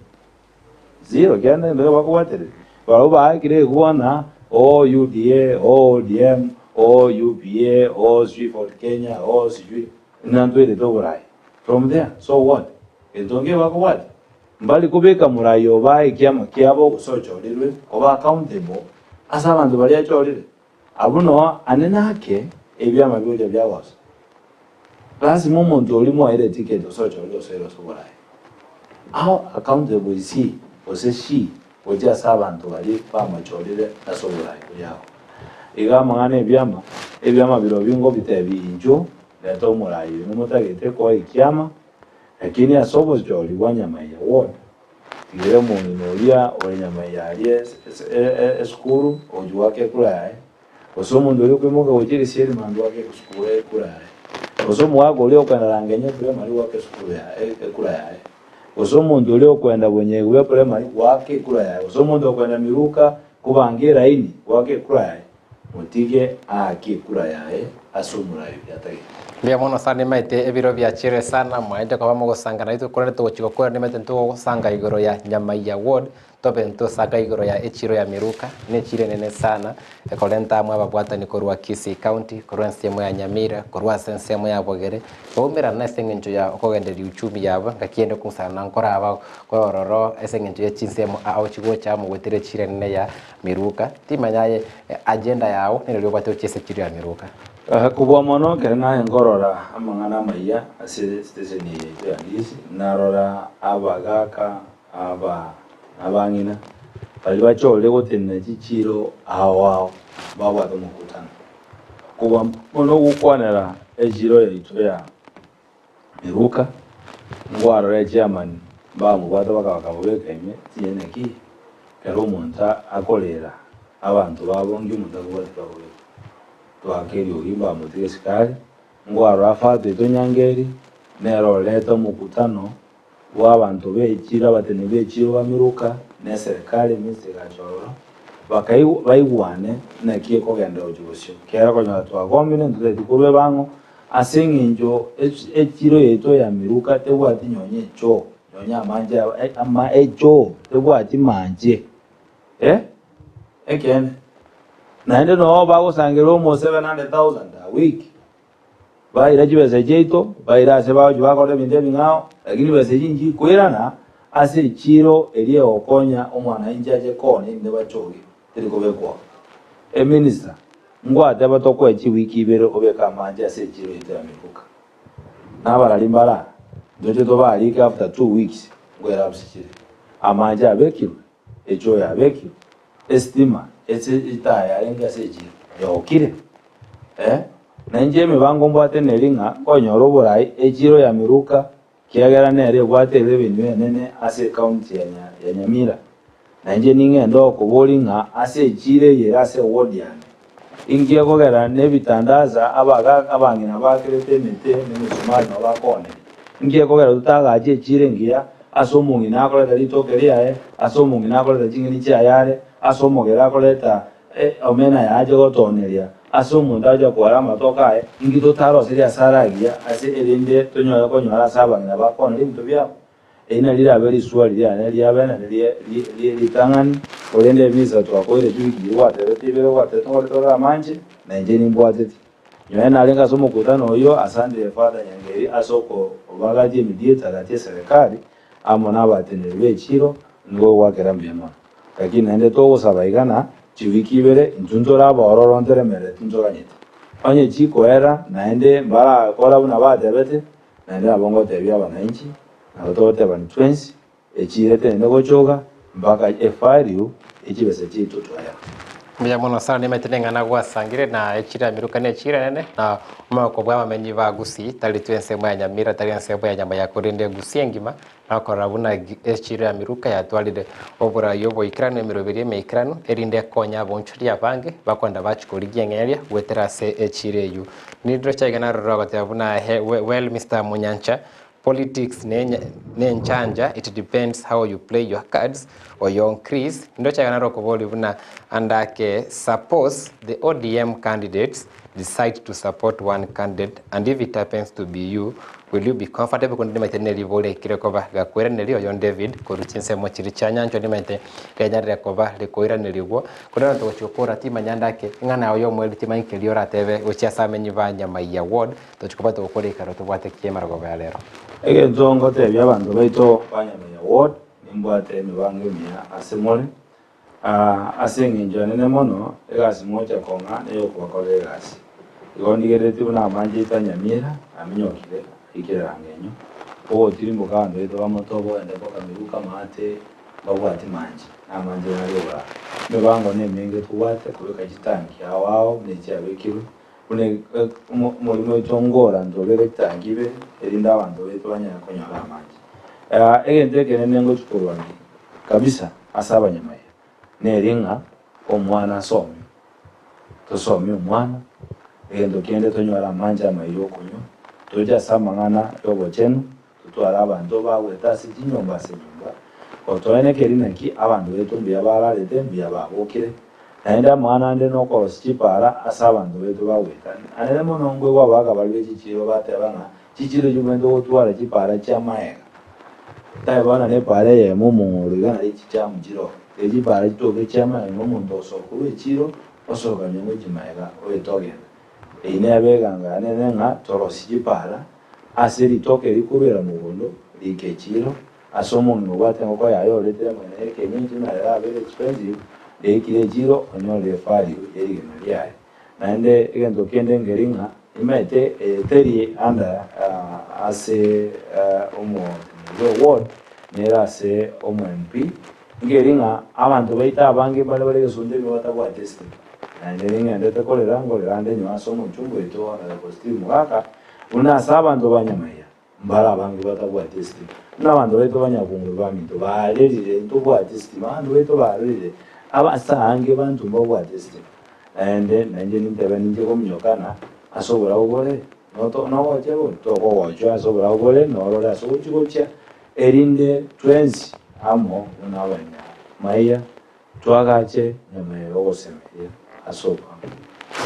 Zero, kende gento bakobwatereria. Barabwo baakire egwana, oo UDA, oo ODM, oo UPA, oo sijui Ford Kenya, oo sijui ng'a ntwerete oborai. From there, so what? Gento nki bakobwatia? Mbari kobeka morai obae ekiama kiabo gose ochorirwe koba accountable ase abanto baria achorire. Abwo noo ane nake ebiama bigocha biagosa. Lasima omonto oria mwaeire etiketi gose ochorire osoire ase oboraai. How accountable is he gose she gochia ase abanto baria bamochorire ase oboraai boria agwo? Iga amang'ana ebiama, ebiama birobio ngobitebia inchuo, reta omoraai oyo nomotagete koa ekiama, lakini ase obochori bwa nyamaiya ward, tigera omong'ina oria ore nyamaiya aria esukuru ogochia goaka ekura yaye, Gose omonto oria okoimoka gochia egesieri mambia goaka esukuru ekura yaye, gose omogaka oria okoenda Rangenyo eprimary goaka esukuru yaye ekura yaye, gose omonto oria okoenda Bonyegu eprimary goaka ekura yaye, gose omonto okoenda Miruka kobanga eraini goaka ekura yaye, motige aake ekura yaye ase omoraai oria atagete. Mbuya mono sana nimaete ebiro biachire sana mwaete koba mogosanga naitwe korende togochia gokwana nimaete ntogosanga igoro ya Nyamaiya ward Tobe ntosaga igoro ya echiro ya Miruka, nechiro enene sana, ekorenta amo ababwatani korwa Kisii County, korwa ensemo ya Nyamira, korwa ase ensemo ya Bogere, baumerana ase engencho ya okogendereria uchumi yabo, ngaki ende okong'usana nkoraba kore ororo ase engencho ye chinsemo ao chigocha amo goetera echiro enene ya Miruka. Timanya aye agenda yao nere obwate gochia ase echiro ya Miruka. Kobua mono ekero naye nkorora amang'ana amayia ase station eye yaito ya Ndizi, narora abagaka Aba nabang'ina baria bachorire gotenena chichiiro ao ao babwate omokutano. Kobua mono gokwanera echiiro yaito ya Miruka, nkwarora echiamani bamobwata bakamobeka ime tinyene ki, kera omonto akorera abanto babo nki omonto akobwatia bakobeka. Twaka eriogi mbamotiga esikari, nkwarora Fatu oito Nyangeri nere oreta omokutano bw'abanto b'echiro, abateneneri b'echiro bamiruka, na eserekari eminsta egacha ororo, bakaigwa baigwane naki ekogenda gochia bosio. Ekiagera okonyora twagombire ntotageti korwa ebang'o, ase eng'encho echiro yaito ya miruka tebwati nonye echoo, nonye amanche ama echoo, tebwati manche eh, ekeene. Naende noo bagosangereria omo 700,000 a week. Baira chibesa chiaito, baira ase bagochia bakora ebinto ebing'ao, lakini chibesa echi nchikoirana ase echiiro eria egokonya omwananchi ache koonia erinde bachoge, teri kobekwa. Eminister, ngwateba tokoe chiwiki ibere obeke amache ase echiiro yaito ya Miruka. Nabarari mbara, ntoche tobarike after 2 weeks nkoerapse chire. Amache abekirwe, echoo yabekirwe, esitima ase etaya yarenge ase echiiro yaokire. Eh, na inche emebango mbwate neri ng'a nkonyora oborai echiro ya Miruka, kiagera nere ebwate erevenue enene ase ecounty ya ya Nyamira. Na inche ning'ende okoboria ng'a ase echiro eye ere ase eward yane, inki ekogera nebitandaza abaga abang'ina bakerete emete na emesumari nabo bakooneria? Inki ekogera totagache echiro engiya ase omong'ina akoreta ritoke riaye, ase omong'ina akoreta ching'eni chiaye are, ase omogere akoreta Omena yaache gotooneria ase omonto acha kwara amatoke aye, inki totaroserie asare agiya ase erinde tonyore konyora ase abang'ina bakooneria ebinto biabo? Eri nario rirabe risuari riane ria bene rie ritang'ani, korende emisa twakoire chiwiki chiria gwatebete ibere gwatebete tokore tore amanche, na inche nimbwateti. Nonya narenge ase omokutano oyio, asante Father Nyangeri ase okobagatia emediator gati eserekari amo nabateneneri b'echiro, nigo gwakera mbuya mono. Lakini naende togosaba iga na chiwiki ibere intwe ntore abaororo ntoremerereti ntoganyete. Onye chikoera naende mbarakora buna batebete, naende nabo ngotebia abananchi, nabo togotebani twensi, echiira etenene gochoka mpaka evalue ye chibesa chiaito twaewa. Mbuya mono sana nimaete neng'ana gwasangire na echira ya miruka ne echira enene na omogoko bwa abamenyi ba Gusii tari tu ensemo ya Nyamira tari ensemo ya Nyamaya korende Gusii engima Nakorora buna echiro ya Miruka yatwarire oborai oboikeranu emeroberi emeikeranu, erinde ekonye abonchori abange bakwenda bachia korigia eng'eria goetera ase echiro eyio. Nindiro chiaige narorire ogoteba buna well Mister Munyancha, politics nenchanja it depends how you play your cards oyo Chris, nindiro chiaige narorire okoboria buna andake suppose the ODM candidates decide to support one candidate and if it happens to be you will you be comfortable korende nimanyete neribori ekire koba gakoiraneria oyo David korwa chinsemo chiria chia nyanchwa nimanyete rianyarire koba rikoiranerigwa korende onye togochia gokora timanya ndake ing'ana yago yomoerio timanya keria oratebe gochia ase amenyi ba Nyamaiya ward tochia koba togokora ekero tobwate ki'emarogoba ya rero. Egento ngotebia abanto baito ba Nyamaiya ward nimbwate emebango emiya ase more Ase engencho enene mono, egasi mocha kong'a neyokobakorera egasi. Igo ndigereretie buna amanche aito a Nyamira aminyokire aikire rang'enyo, ogotirimboka abanto baito bamotobe ogende mpaka Miruka maate mbabwati manche, na amanche nare oboraro. Emebango nemenge tobwate kobeka chitanki ao ao buna echiabekirwe, buna omorimo oito ngora ntobeke chitanki ibere erinde abanto baito banyare konyora amanche. Egento ekenene ngochia korwania kabisa ase abanyamaiga neri ng'a omwana asome. Tosomie omwana, egento kende tonyore amanche amaya y'okonywa, toche ase amang'ana y'obochenu, totware abanto bagwete ase chinyomba ase enyomba, gotoenekeria naki abanto baito mbuya bararete, mbuya babokire, naende amang'ana ande nokorosia chipaara ase abanto baito bagwete. Anene mono nkoigwa abagaaka baria be chichiiro bateba ng'a chichiiro chibwenerete gotwara chipaara chi'amaega, Taebana nepaara eyemo omong'oro iga nari chichamu chiroo. Erio chipaara chitoke chi'amaega ng'a omonto osoka korwa echiiro, osoka nyuma gochia magega oete ogenda. Eyio nebe eganga yane ere ng'a torosie chipaara ase ritoke rikorwera mogondo riike echiiro, ase omong'ina obwate engoko yaye oretire amagena y'ekienyeji na erabe expensive, riaikire echiiro onyorire value ye rigena riaye. Naende egento kende nkeri ng'a nimanyete eye teri under ase omoteneneri o ward, nere ase omo MP, nkeri ng'a abanto baito abange mbare bare egesunte ebi batabwati estima. Naende ning'endete korera nkorera ande nyuma ase omochumba oito Honourable Steve Mogaka, buna ase abanto ba Nyamaiya mbare abange batabwati estima. Buna abanto baito ba Nyakunguru baminto barerire ntobwati estima, abanto baito barerire ase aange banto mbabwati estima. Naende nainche nintebe ninche kominyokana ase oborabu bore, noto nogochia bori, tokogochwa ase oborabu bore, norore ase ogochia gochia, erinde twensi amo buna abanyamaiya Twagache nyuma y'ogosemeria ase obwango.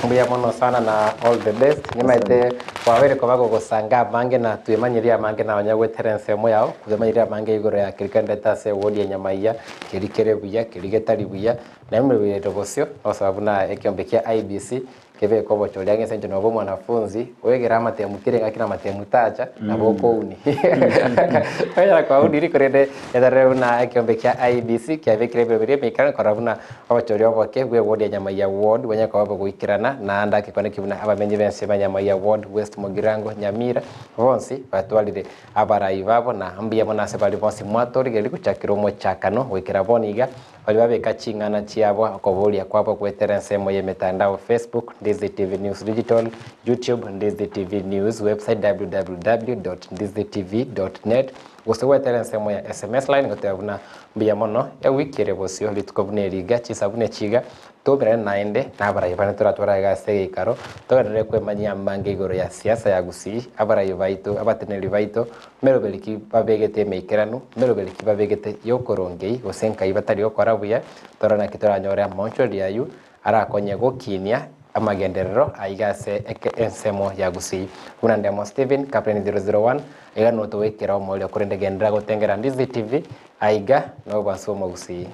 Mbuya mono sana na all the best. Nimaete kwabeire koba gogosanga amange na twemanyerie amange na onye goetera ensemo yao twemanyerie amange igoro ya keri kendete ase ewodi ya Nyamaiya, keri kere buya, keri getari buya, na emebeere bosio gosaba buna ekeombe kia IEBC Kebeke obochori ang'e ase enchera nobe omwanafunzi, oegere amatemu kera engaki na amatemu tacha, nabo okouni. Onyara kwauniri korende etarere buna ekeombe kia IEBC kiabekire ebiro biria emiikeranu korora buna obochori oboke bwe ward ya Nyamaiya ward bwanyare koba bogoikerana naende ake ki buna abamenyi b'ense ba Nyamaiya ward, West Mugirango, Nyamira bonsi batwarire abarai babo na mbuya mono ase baria bonsi mwatorigereria gochakera omochakano goikera bono iga. Baria babeka ching'ana chiabo okoboria kwabo goetera ensemo y'emetandao Facebook, Ndizi TV News Digital, YouTube, Ndizi TV News, website www.ndizitv.net, gose goetera ensemo ya SMS line goteba buna mbuya mono ewiki ere bosio rituko buna eri iga chinsa buna echi iga toumerane naende nabarai bane toratware aiga ase egeikaro togenderere kwemanyia amange igoro ya siasa ya Gusii abarai baito abateneneri baito Meroberi ki babegete emeikeranu, meroberi ki babegete y'okorongei, gose nkai batari gokora buya, torore naki toranyore amaonchoreria ayio arakonye gokinia amagenderero aiga ase eke ensemo ya Gusii. Buna Ndemo Stephen, Captain 001, aiga notogoikera omoerio korende genderera gotengera Ndizi TV aiga nobwansu bw'Omogusii.